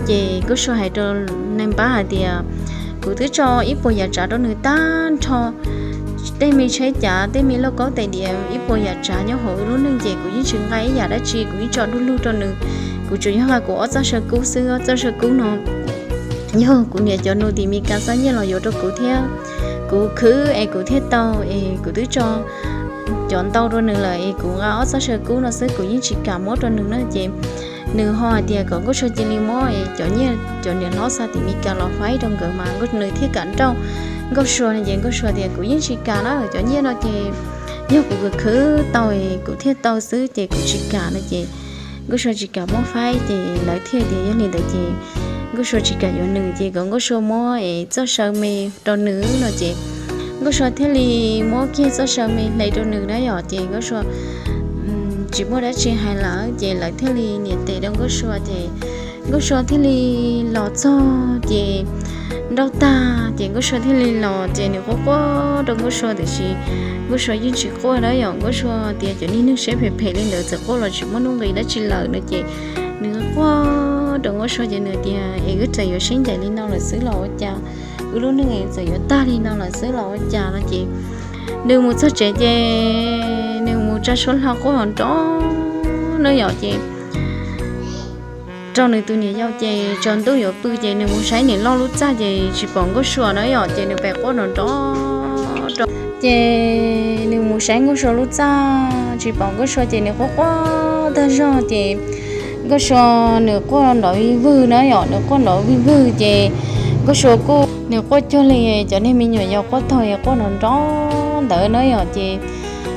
Ces Nkauj Sua hais rau neeg npab hais tias, Kuv twb tso ib puas yam tsav rau nws tag nrho, tej me tsheb cav, tej me lauj kaub tais diav, ib puas yam tsav nyob hauv wb lub neej ces kuv yeej tsis nqa ib yam dab tsi, kuv yeej tso du lug rau nws. Kuv tsuas yog nqa kuv ob txoj saw kub xwb, ob txoj saw kub no yog kuv niam cov nus tim Mes Kas xa nyiaj los yuav rau kuv thiab. Kuv khwv es kuv thiaj tau es kuv twb tso cov ntau rau nws lawm es kuv nqa ob txoj saw kub no xwb, kuv yeej tsis kam muab rau nws na ces nws ho hais tias kom Nkauj Sua cia li muab cov nyiaj cov niam hlob xa tim Meskas los faib rau nkawd mas nws thiaj kam nrauj Nkauj Sua no ces Nkauj Sua tias kuv yeej tsis kam na, cov nyiaj no ces yog kuv khwv khwv tau kuv thiaj tau xwb ces kuv tsis kam no ces Nkauj Sua tsis kam muab faib ces lawv thiaj tias yog li ntawd ces Nkauj Sua tsis kam yuav nws ces kom Nkauj Sua muab es txoj saw me rau nws no ces Nkauj Sua thiaj li muab kiag txoj saw me hle rau nws na yom ces Nkauj Sua tsis muaj dab tsi hais lawm ces lawv thiaj li nias tes rau Nkauj Sua ces Nkauj Sua thiaj li los txog ces nrauj tag ces Nkauj Sua thiaj li los ces nws quaj quaj rau Nkauj Sua tiam sis Nkauj Sua yeej tsis quaj na yom. Nkauj Sua tias cov niag neeg siab phem phem li ntawd txawm quaj los tsis muaj nuj nqis dab tsi lawm no ces nws quaj rau Nkauj Sua ces nws tias es wb txawm yuav sib ncaim li no lawm xwb los ua cas, wb lub neej txawm yuav tag li no lawm xwb los ua cas no ces nws mus txog tsev ces nws mus tsa suab hlo quaj nrov nrov na yom ces rau nws tus niam yau ces tsaus ntuj yuav pw ces nws mus saib niam loj lub txaj ces tsis pom Nkauj Sua na yom ces nws pheej quaj nrov nrov rau ces nws mus saib Nkauj Sua lub txaj tsis pom Nkauj Sua ces nws quaj quaj tag zog ces Nkauj Sua nws quaj nrov vij vwg na yom, nws quaj nrov vij vwg ces Nkauj Sua kuj nws quaj cuag li cov niag me nyuam yaus quaj tog quaj nrov nrov ntawd na yom ces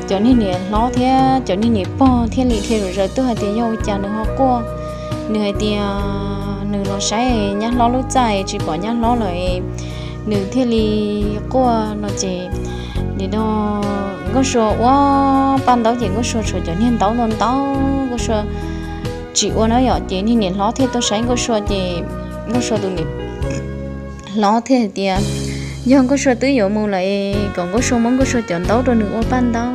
cov niag niam hlob thiab cov niag niam pog thiaj li dhia zom zaws tuaj hais tias yog ua cas nws ho quaj. Nws hais tias nws los saib nyab hlob lub txaj tsis pom nyab hlob lawm, nws thiaj li quaj no ces nim no Nkauj Sua ua paj ntaub ces Nkauj Sua tshuav cov niag ntaub ntau ntau, Nkauj Sua tsis ua na yom ces niag niam hlob thiaj tuaj saib Nkauj Sua ces Nkauj Sua tus niam hlob thiaj hais tias yog Nkauj Sua twb yuav mus lawm es kom Nkauj Sua muab Nkauj Sua cov ntaub rau nws ua paj ntaub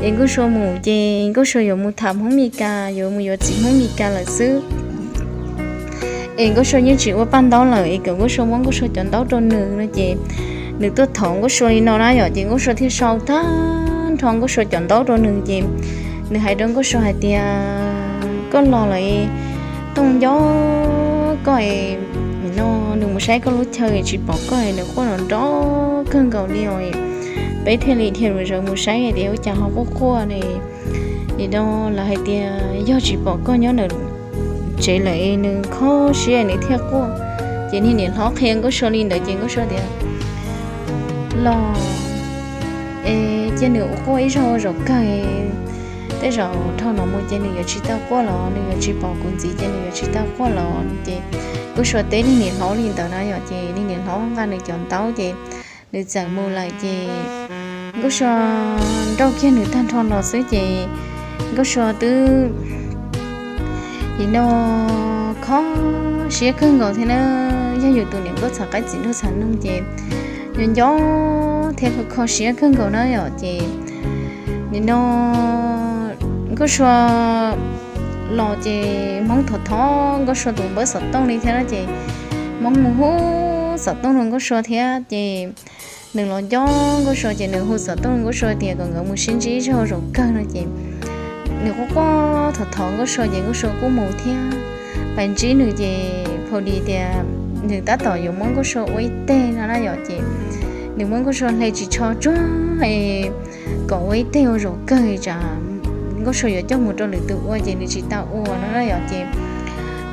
es Nkauj Sua mus ces Nkauj Sua yuav mus tham Hmoob Mes Kas, yuav mus yuav txiv Hmoob Mes Kas lawm xwb. Es Nkauj Sua yeej tsis ua paj ntaub lawm es kom Nkauj Sua muab Nkauj Sua cov ntaub rau nws no ces nws tuaj thov Nkauj Sua li no na yom ces Nkauj Sua thiaj sau tag nrho Nkauj Sua cov ntaub rau nws ces nws hais rau Nkauj Sua hais tias koj los lawm, Tooj Nco, koj no nws mus saib koj lub chaw tsis pom koj, nws quaj nrov nrov kawg nkaus li os. Peb thiaj li dhia zom zaws mus saib tias ua cas ho quaj quaj ne. Nim no lawv hais tias yog tsis pom koj nyob ntawm tsev lawm es nws kho siab nws thiaj quaj. Ces niag niam hlob qhia Nkauj Sua li ntawd ces Nkauj Sua tias los es cia nws ua quaj ib zaug ua zaum kawg, tej zaum dhau no mus ces nws yuav tsis tau quaj los, nws yuav tsis pom kuv ntxiv ces nws yuav tsis tau quaj los. Ces Nkauj Sua teb niag niam hlob li ntawd na yom ces niag niam hlob nqa nws cov ntaub ces nws txawm mus lawm ces Nkauj Sua nrauj kiag nws tag nrho los xwb ces Nkauj Sua twb nim no kho siab kawg nkaus thiab na. Yog yus tus niam nkauj txhav qaib txiv nraug txhav noog ces nco nco thiab kho siab kawg nkaus na yom ces nim no Nkauj Sua los ces Hmoob thov thov Nkauj Sua tus npawb xov tooj li thiab na ces Hmoob mus hu xov tooj rau Nkauj Sua thiab ces nws los nco Nkauj Sua ces nws hu xov tooj rau Nkauj Sua tias kom nkawd mus sib ntsib ib zaug zaum kawg no ces nws quaj quaj thov thov Nkauj Sua ces Nkauj Sua kuj mus thiab. Pais ntsib nws ces phau dis tias nws tab tom yuav muab Nkauj Sua ua ib teg no na yom ces nws muab Nkauj Sua hle tsis tsho tsuag kom ua ib teg ua zaum kawg tsam Nkauj Sua yuav coj mus rau lwm tus ua ces nws tsis tau ua no na yom ces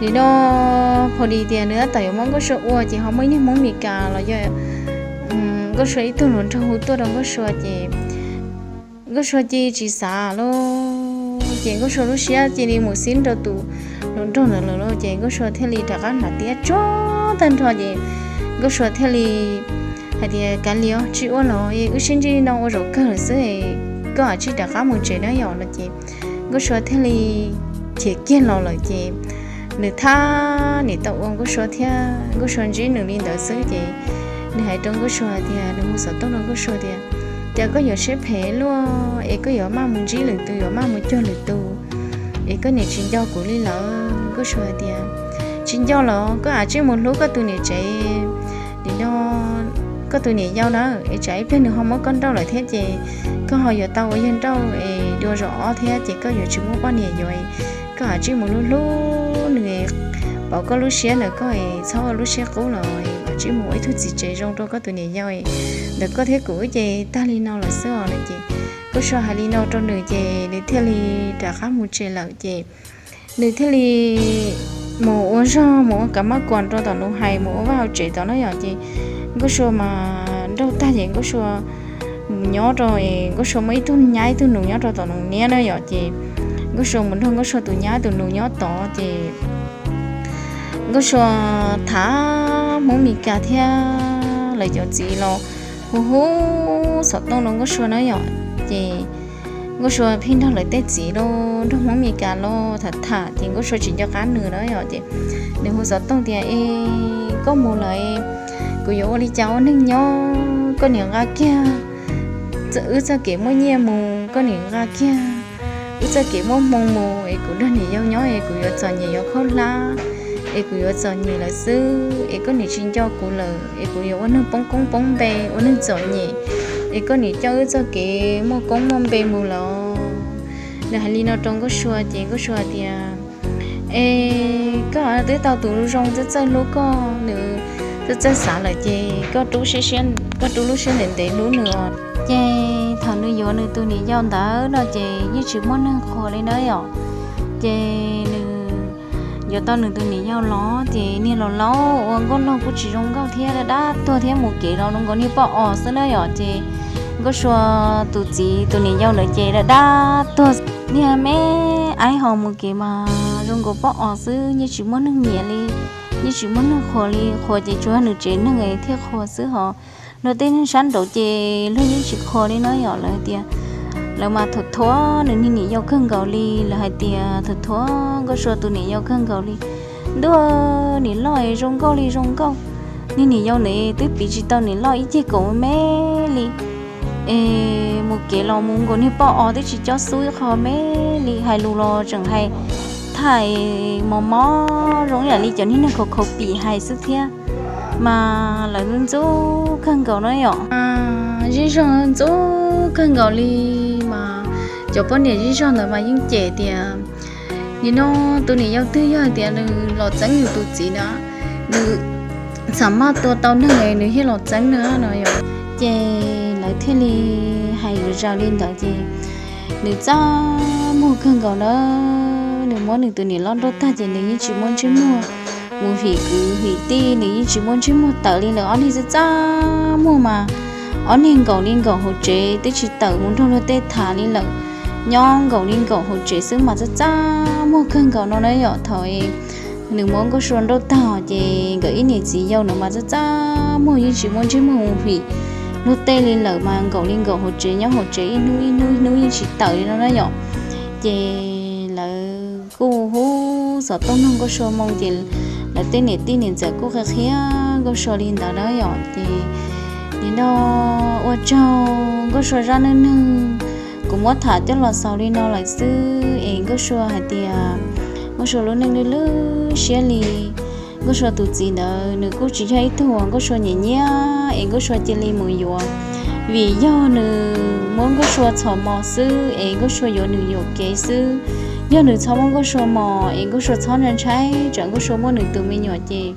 nim no phau dis tias nws tab tom yuav muab Nkauj Sua ua ces ho muaj ib niag Hmoob Mes Kas los yog Nkauj Sua ib tug hluas nraug hu tuaj rau Nkauj Sua ces Nkauj Sua cia li tsis xav lauj ces Nkauj Sua lub siab cia li mus xib rau tus hluas nraug ntawd lawm lauj ces Nkauj Sua thiaj li rov qab hnav tiab tsuag tag nrho ces Nkauj Sua thiaj li hais tias kav liam tsis ua los wb sib ntsib li no ua zaum kawg lawm xwb, koj cia li rov qab mus tsev na yom no ces Nkauj Sua thiaj li khiav kiag los lawm ces nws thab niam tau ua Nkauj Sua thiab Nkauj Sua ntsib nws li ntawd xwb ces nws hais rau Nkauj Sua tias nws hu xov tooj rau Nkauj Sua tias cas koj yuav siab phem luaj es koj yuav maj mus ntsib lwm tus yuav maj mus cuag lwm tus es koj niam tsis nco kuv li lawm. Nkauj Sua hais tias tsis nco los koj cia li mus hlub koj tus niam tsev nim no koj tus niam yau na es tsam ib pliag nws ho muab koj nrauj lawm thiab ces koj ho yuav tau ua yawg nrauj es dua zaum ob thiab ces koj yuav tsis muaj poj niam yuav. Koj cia li mus hlub hlub nws, pauv koj lub siab ntawm koj es txhob ua lub siab qub los cia li mus ua ib tug txiv tsev zoo rau koj tus niam yau ntawm koj thiab kuv ces tag li no lawm xwb os no ces Nkauj Sua hais li no rau nws ces nws thiaj li rov qab mus tsev lawm ces nws thiaj li mus ua zog mus ua kav mab kuas rau tom nws hais mus ua vaj hauv tsev tod na yom. Ces Nkauj Sua mas nrauj tag ces Nkauj Sua mus nyob rau es Nkauj Sua muaj ib tug nyab ib tug nus nyob rau tom nws niab na yom. Ces Nkauj Sua mus nrog Nkauj Sua tus nyab tus nus nyob tod ces Nkauj Sua tham Hmoob Mes Kas thiab lawv cov txiv los hu hu xov tooj rau Nkauj Sua na yom. Ces Nkauj Sua pheej nrog lawv tej txiv los nrog Hmoob Mes Kas los tham tham ces Nkauj Sua tsis nco qab nws na yom. Ces nws hu xov tooj tias, Es koj mus lawm, kuv yuav ua li cas ua neeg nyob? Koj niam nqa kiag wb txoj kev muaj nyiaj mus, koj niam nqa kiag wb txoj kev muaj hmoo mus, es kuv nrog niam yau nyob es kuv yuav txom nyem yuav khaub hlab, es kuv yuav txom nyem lawm xwb, es koj niam tsis nco kuv lawm, es kuv yuav ua neeg poob koob poob npe, ua neeg txom nyem, es koj niam coj wb txoj kev muaj koob muaj npe mus lawm. Nws hais li no rau Nkauj Sua ces Nkauj Sua hais tias, Es koj twb tau tus zoo txawj txawj hlub koj, nws txawj txawj xav lawm ces koj rub lub siab ntev ntev hlub nws os. Ces thaum nws yuav nws tus niam yau ntawd no ces yeej tsis muaj neeg qhuas li na yom. Ces nws yuav tau nws tus niam yau los ces niag laus laus ua nkauj laug kuj tsis zoo nkauj thiab, dab dab tuag thiab, mus kev los zoo nkaus niag poj os xwb na yom. Ces Nkauj Sua tus txiv tus niam yau lawm ces dab dab tuag, niag me aib ho mus kev mas zoo nkaus poj os xwb, yeej tsis muaj neeg nyiam li, yeej tsis muaj neeg qhuas li, qhuas ces tsuas nws tsev neeg thiaj qhuas xwb hos luag tej neeg sab nraud ces luag yeej tsis qhuas li na yom. Lawv hais tias lawv mas thuam thuam nws niag niam yau kawg nkaus li, lawv hais tias thuam thuam Nkauj Sua tus niam yau kawg nkaus li. Ntuj, niam loj es zoo nkauj li zoo nkauj, niag niam yau ntawd twb piv tsis tau niam loj ib ceg kaum me li. Es mus kev los mus nkaus niag poj os twb tsis cob xub ib qho me li, hais lus los tseem hais thaim mos mos zoo ib yam li cov niag neeg khaus khaus pim hais xwb thiab. Mas lawv ntxub kawg nkaus na yom, zej zog ntxub kawg nkaus li. Mas cov poj niam zej zog ntawd mas yeej cem tias, nim no tus niam yau twg yog hais tias nws los txeeb yus tus txiv na, nws txham maj tua tau neeg nws thiaj los txeeb na no yom. Ces lawv thiaj li hais zom zaws li ntawd ces nws txaj muag kawg nkaus na. Nws muab nws tus niam loj nrauj tag ces nws yeej tsis muaj ntsej muag mus him kwv him tij, nws yeej tsis muaj ntsej muag tawm li lawv ob niag txaj txaj muag mas ob niag nkaum li nkaum hauv tsev twb tsis tawm mus nrog luag tej tham li lawm, nyob nkaum li nkaum hauv tsev xwb mas txaj txaj muag kawg nkaus no na yom. Thaum nws muab Nkauj Sua nrauj tag ces nkawd ib niam txiv yau no mas txaj txaj muag yeej tsis muaj ntsej muag mus him luag tej li lawm mas nkaum li nkaum hauv tsev nyob hauv tsev ib hnub ib hnub ib hnub yeej tsis tawm li no na yom. Ces lawv kuj hu xov tooj nug Nkauj Sua moo ces lawv tej niam tij niam ntxawm kuj qhia qhia Nkauj Sua li ntawd na yom. Ces nim no ua tsaug Nkauj Sua zaj neej neeg, kuv muab tham coj los xaus li no lawm xwb es Nkauj Sua hais tias Nkauj Sua lub neej lwj lwj siab li. Nkauj Sua tus txiv ntawd nws kuj tsis yog ib tug uas Nkauj Sua nyiam nyiam es Nkauj Sua cia li mus yuav, vim yog nws muab Nkauj Sua txhos mos xwb es Nkauj Sua yuav nws yuam kev xwb. Yog nws txhob muab Nkauj Sua mos es Nkauj Sua txhob ntshai ntshai tsam Nkauj Sua muaj nws tus me nyuam ces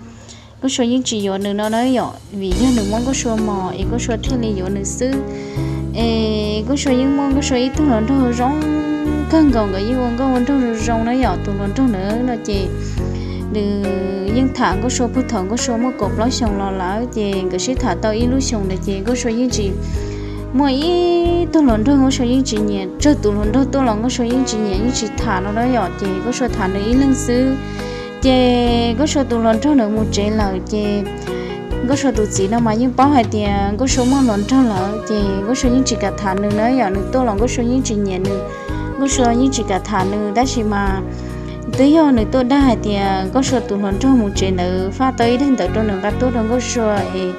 Nkauj Sua yeej tsis yuav nws no na yom, vim yog nws muab Nkauj Sua mos es Nkauj Sua thiaj li yuav nws xwb. Es Nkauj Sua yeej muaj Nkauj Sua ib tug hluas nraug zoo kawg nkaus, nkawd yeej ua nkauj ua nraug zoo zoo na yom. Tus hluas nraug ntawd no ces nws yeej tham Nkauj Sua puag thaum Nkauj Sua muaj kaum plaub xyoos los lawm ces nkawd sib tham tau ib lub xyoos ntawd ces Nkauj Sua yeej tsis muaj ib tug hluas nraug Nkauj Sua yeej tsis nyiam, tsawg tus hluas nraug tuaj los Nkauj Sua yeej tsis nyiam yeej tsis tham no na yom. Ces Nkauj Sua tham nws ib leeg xwb. Ces Nkauj Sua tus hluas nraug ntawd mus tsev lawm ces Nkauj Sua tus txiv no mas yeej paub hais tias Nkauj Sua muaj hluas nraug lawm ces Nkauj Sua yeej tsis kam tham nws na yom. Nws tuaj los Nkauj Sua yeej tsis nyiam nws, Nkauj Sua yeej tsis kam tham nws. Tab sis mas twb yog nws tuaj dag hais tias Nkauj Sua tus hluas nraug mus tsev ntawd faj tau ib daim ntawv rau nws nqa tuaj rau Nkauj Sua es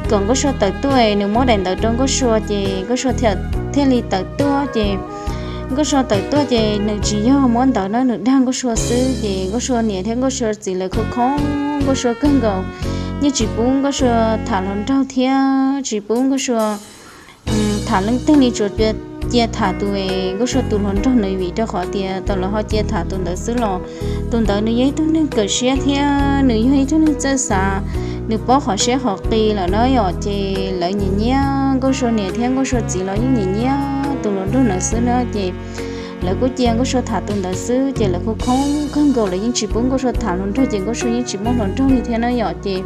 kom Nkauj Sua tawm tuaj es nws muab daim ntawv rau Nkauj Sua ces Nkauj Sua thiaj li tawm tuaj ces Nkauj Sua tawm tuaj ces nws tsis yog muab ntawv na, nws dag Nkauj Sua xwb ces Nkauj Sua niam thiab Nkauj Sua txiv lawv khoo khoo Nkauj Sua kawg nkaus, yeej tsis pub Nkauj Sua tham hluas nraug thiab tsis pub Nkauj Sua tham leej twg li, tsuas cia tham tus Nkauj Sua tus hluas nraug ntawd vim rau qhov tias thaum lawv ho cia tham tus ntawd xwb los tus ntawd nws yog ib tug neeg kawm siab thiab nws yog ib tug neeg txawj xav, nws paub qhov siab qhov qis lawm na yom. Ces lawv nyiam nyiam, Nkauj Sua niam thiab Nkauj Sua txiv los yeej nyiam nyiam tus hluas nraug ntawd xwb na ces Lawv kuj cia Nkauj Sua tham tus ntawd xwb ces lawv khoob khoob kawg nkaus, lawv yeej tsis pub Nkauj Sua tham hluas nraug ces Nkauj Sua yeej tsis muaj hluas nraug li thiab na yom. Ces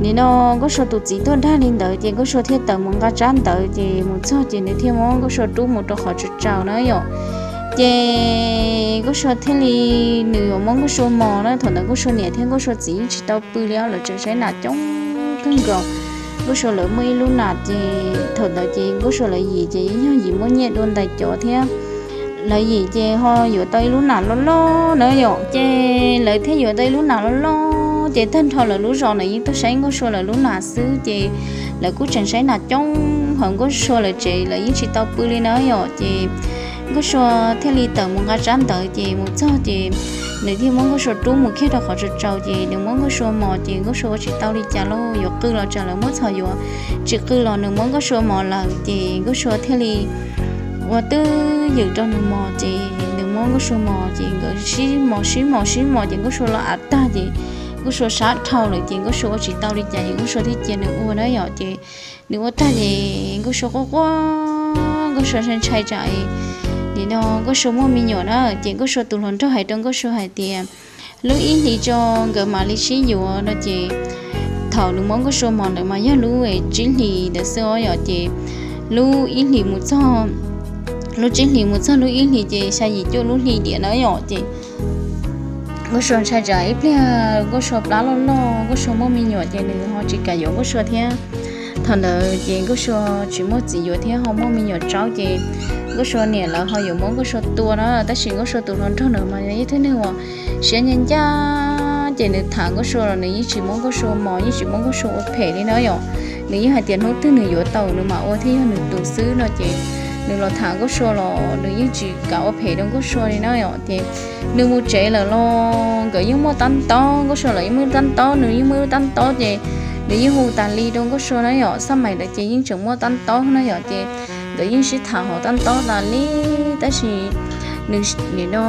nim no Nkauj Sua tus txiv tuaj dag li ntawd ces Nkauj Sua thiaj tawm mus nqa tsab ntawv ces mus txog ces nws thiaj muab Nkauj Sua rub mus rau qhov tsaus tsaus na yom. Ces Nkauj Sua thiaj li, nws yuav muab Nkauj Sua mos na, thaum ntawd Nkauj Sua niam thiab Nkauj Sua txiv yeej tsis tau pw li, lawv tseem saib nas coob kawg nkaus. Nkauj Sua lawv muaj ib lub nas ces thaum ntawd ces Nkauj Sua lawv yim ces yeej yog yim muaj nyiaj dua ntais cov thiab, lawv yim ces ho yuav tau ib lub nas loj loj na yom. Ces lawv thiaj yuav tau ib lub nas loj loj ces tag nrho lawv lub zos na yeej tuaj saib Nkauj Sua lawv lub nas xwb ces lawv kuj tseem saib nas coob hauv Nkauj Sua lawv tsev, lawv yeej tsis tau pw li na yom. Ces Nkauj Sua thiaj li tawm mus nqa tsab ntawv ces mus txog ces nws thiaj muab Nkauj Sua rub mus kiag rau qhov tsaus tsaus ces nws muab Nkauj Sua mos ces Nkauj Sua ua tsis tau li cas lauj, yuav qw los tsam lawv muab txhom yuav, tsis qw los nws muab Nkauj Sua mos lawm ces Nkauj Sua thiaj li ua twj ywm rau nws mos ces nws muab Nkauj Sua mos ces nkawd sib mos sib mos sib mos ces Nkauj Sua los av tag ces Nkauj Sua sab dhau lawm ces Nkauj Sua ua tsis tau li cas ces Nkauj Sua thiaj cia nws ua na yom. Ces nws ua tag ces Nkauj Sua quaj quaj, Nkauj Sua ntshai ntshai tsam nim no Nkauj Sua muaj me nyuam na ces Nkauj Sua tus hluas nraug hais rau Nkauj Sua hais tias lub ib hlis tso nkawd mam li sib yuav no ces thaum nws muab Nkauj Sua mos ntawd mas yog lub tsib hlis ntawd xwb os yom. Ces lub ib hlis mus txog, lub tsib hlis mus txog lub ib hlis ces xya yim cuaj lub hli diam na yom. Ces Nkauj Sua ntshai tsam ib pliag Nkauj Sua plab loj loj Nkauj Sua muaj me nyuam ces nws ho tsis kam yuav Nkauj Sua thiab. Thaum ntawd ces Nkauj Sua tsis muaj txiv yuav thiab ho muaj me nyuam tsaub ces Nkauj Sua niam lawv ho yuav muab Nkauj Sua tua na, tab sis Nkauj Sua tus hluas nraug na mas yog ib tug neeg uas siab ncaj ncaj ces nws tham Nkauj Sua los nws yeej tsis muab Nkauj Sua mos, yeej tsis muab Nkauj Sua ua phem li na yom. Nws yeej hais tias hnub twg nws yuav tau nws mam ua thiab yog nws tus xwb no ces nws los tham Nkauj Sua los nws yeej tsis kam ua phem rau Nkauj Sua li na yom. Ces nws mus tsev lawm los nkawd yeej muaj tab ntaub, Nkauj Sua los yeej muaj tab ntaub, nws yeej muaj tab ntaub ces nws yeej hu tas li rau Nkauj Sua na yom. Xab mais ntawd ces yeej tseem muaj tab ntaub na yom, ces nkawd yeej sib tham hauv tab ntaub tas li. Tab sis nws nim no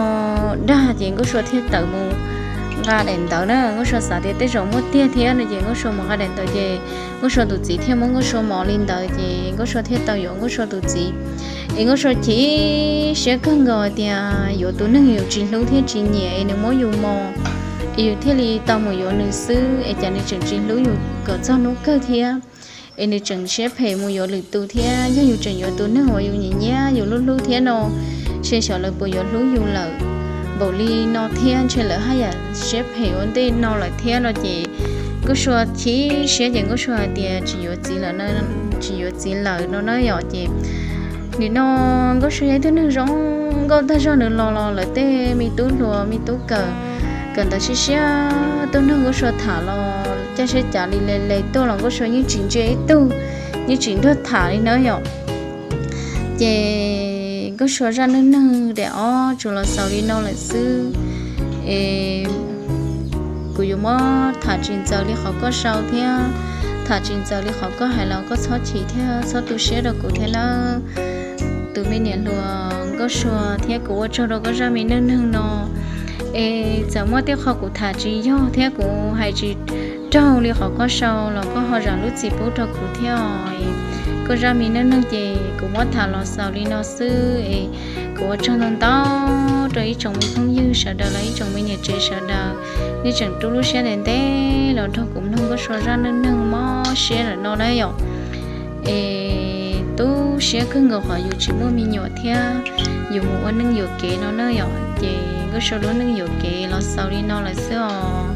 dag ces Nkauj Sua thiaj tawm mus nqa daim ntawv na, Nkauj Sua xav tias tej zaum muaj tiag thiab no ces Nkauj Sua mus nqa daim ntawv ces Nkauj Sua tus txiv thiaj muab Nkauj Sua mos li ntawd ces Nkauj Sua thiaj tau yuav Nkauj Sua tus txiv. Es Nkauj Sua chim siab kawg nkaus hais tias yuav tus neeg yus tsis hlub thiab tsis nyiam es nws muab yus mos, es yus thiaj li tau mus yuav nws xwb es cas nws tseem tsis hlub yus kom txog hnub kawg thiab. Es nws tseem siab phem mus yuav lwm tus thiab, yog yus tseem yuav tus neeg uas yus nyiam nyiam yus hlub hlub thiab no, ntshe xyov lawv puas yuav hlub yus lawm npaum li no thiab, ntshe lawv haj yam siab phem ua ntej no lawm thiab no ces Nkauj Sua chim siab ces Nkauj Sua hais tias tsis yuav txiv lawm, tsis yuav txiv lawm no na yom. Ces nim no Nkauj Sua yog ib tug neeg zoo nkauj tag zog, nws los los lawv tej me tub hluas me tub kawm, kawm ntawv siab siab tuaj nrog Nkauj Sua tham los caj siab cav li le le tuaj los Nkauj Sua yeej tsis ntsia ib tug, yeej tsis nrog tham li na yom. Ces Nkauj Sua zaj neej neeg daim ob tsuas los xaus li no lawm xwb. Es kuv yuav muab tham tsis ntxaws li qhov koj sau thiab tham tsis ntxaws li qhov koj hais los koj txhob chim thiab txhob tu siab rau kuv thiab nawb. Tus me niam hluas Nkauj Sua thiab kuv ua tsaug rau koj zaj me neej neeg no. Es txawm muaj tej qho kuv tham tsis yog thiab kuv hais tsis raug li qhov koj sau los koj ho zam lub txim pub rau kuv thiab os. Koj zaj me neej neeg ces kuv muab tham los xaus li no xwb es kuv ua tsaug ntau ntau rau ib tsoom me phooj ywg sawv daws los ib tsoom me niam tsev sawv daws, nej tseem rub lub siab ntev ntev los nrog kuv mloog Nkauj Sua zaj neej neeg mob siab lawm no na yom. Es tu siab kawg nkaus qhov yus tsis muaj me nyuam thiab yus mus ua neej yuam kev no na yom. Ces Nkauj Sua lub neej yuam kev los xaus li no lawm xwb os.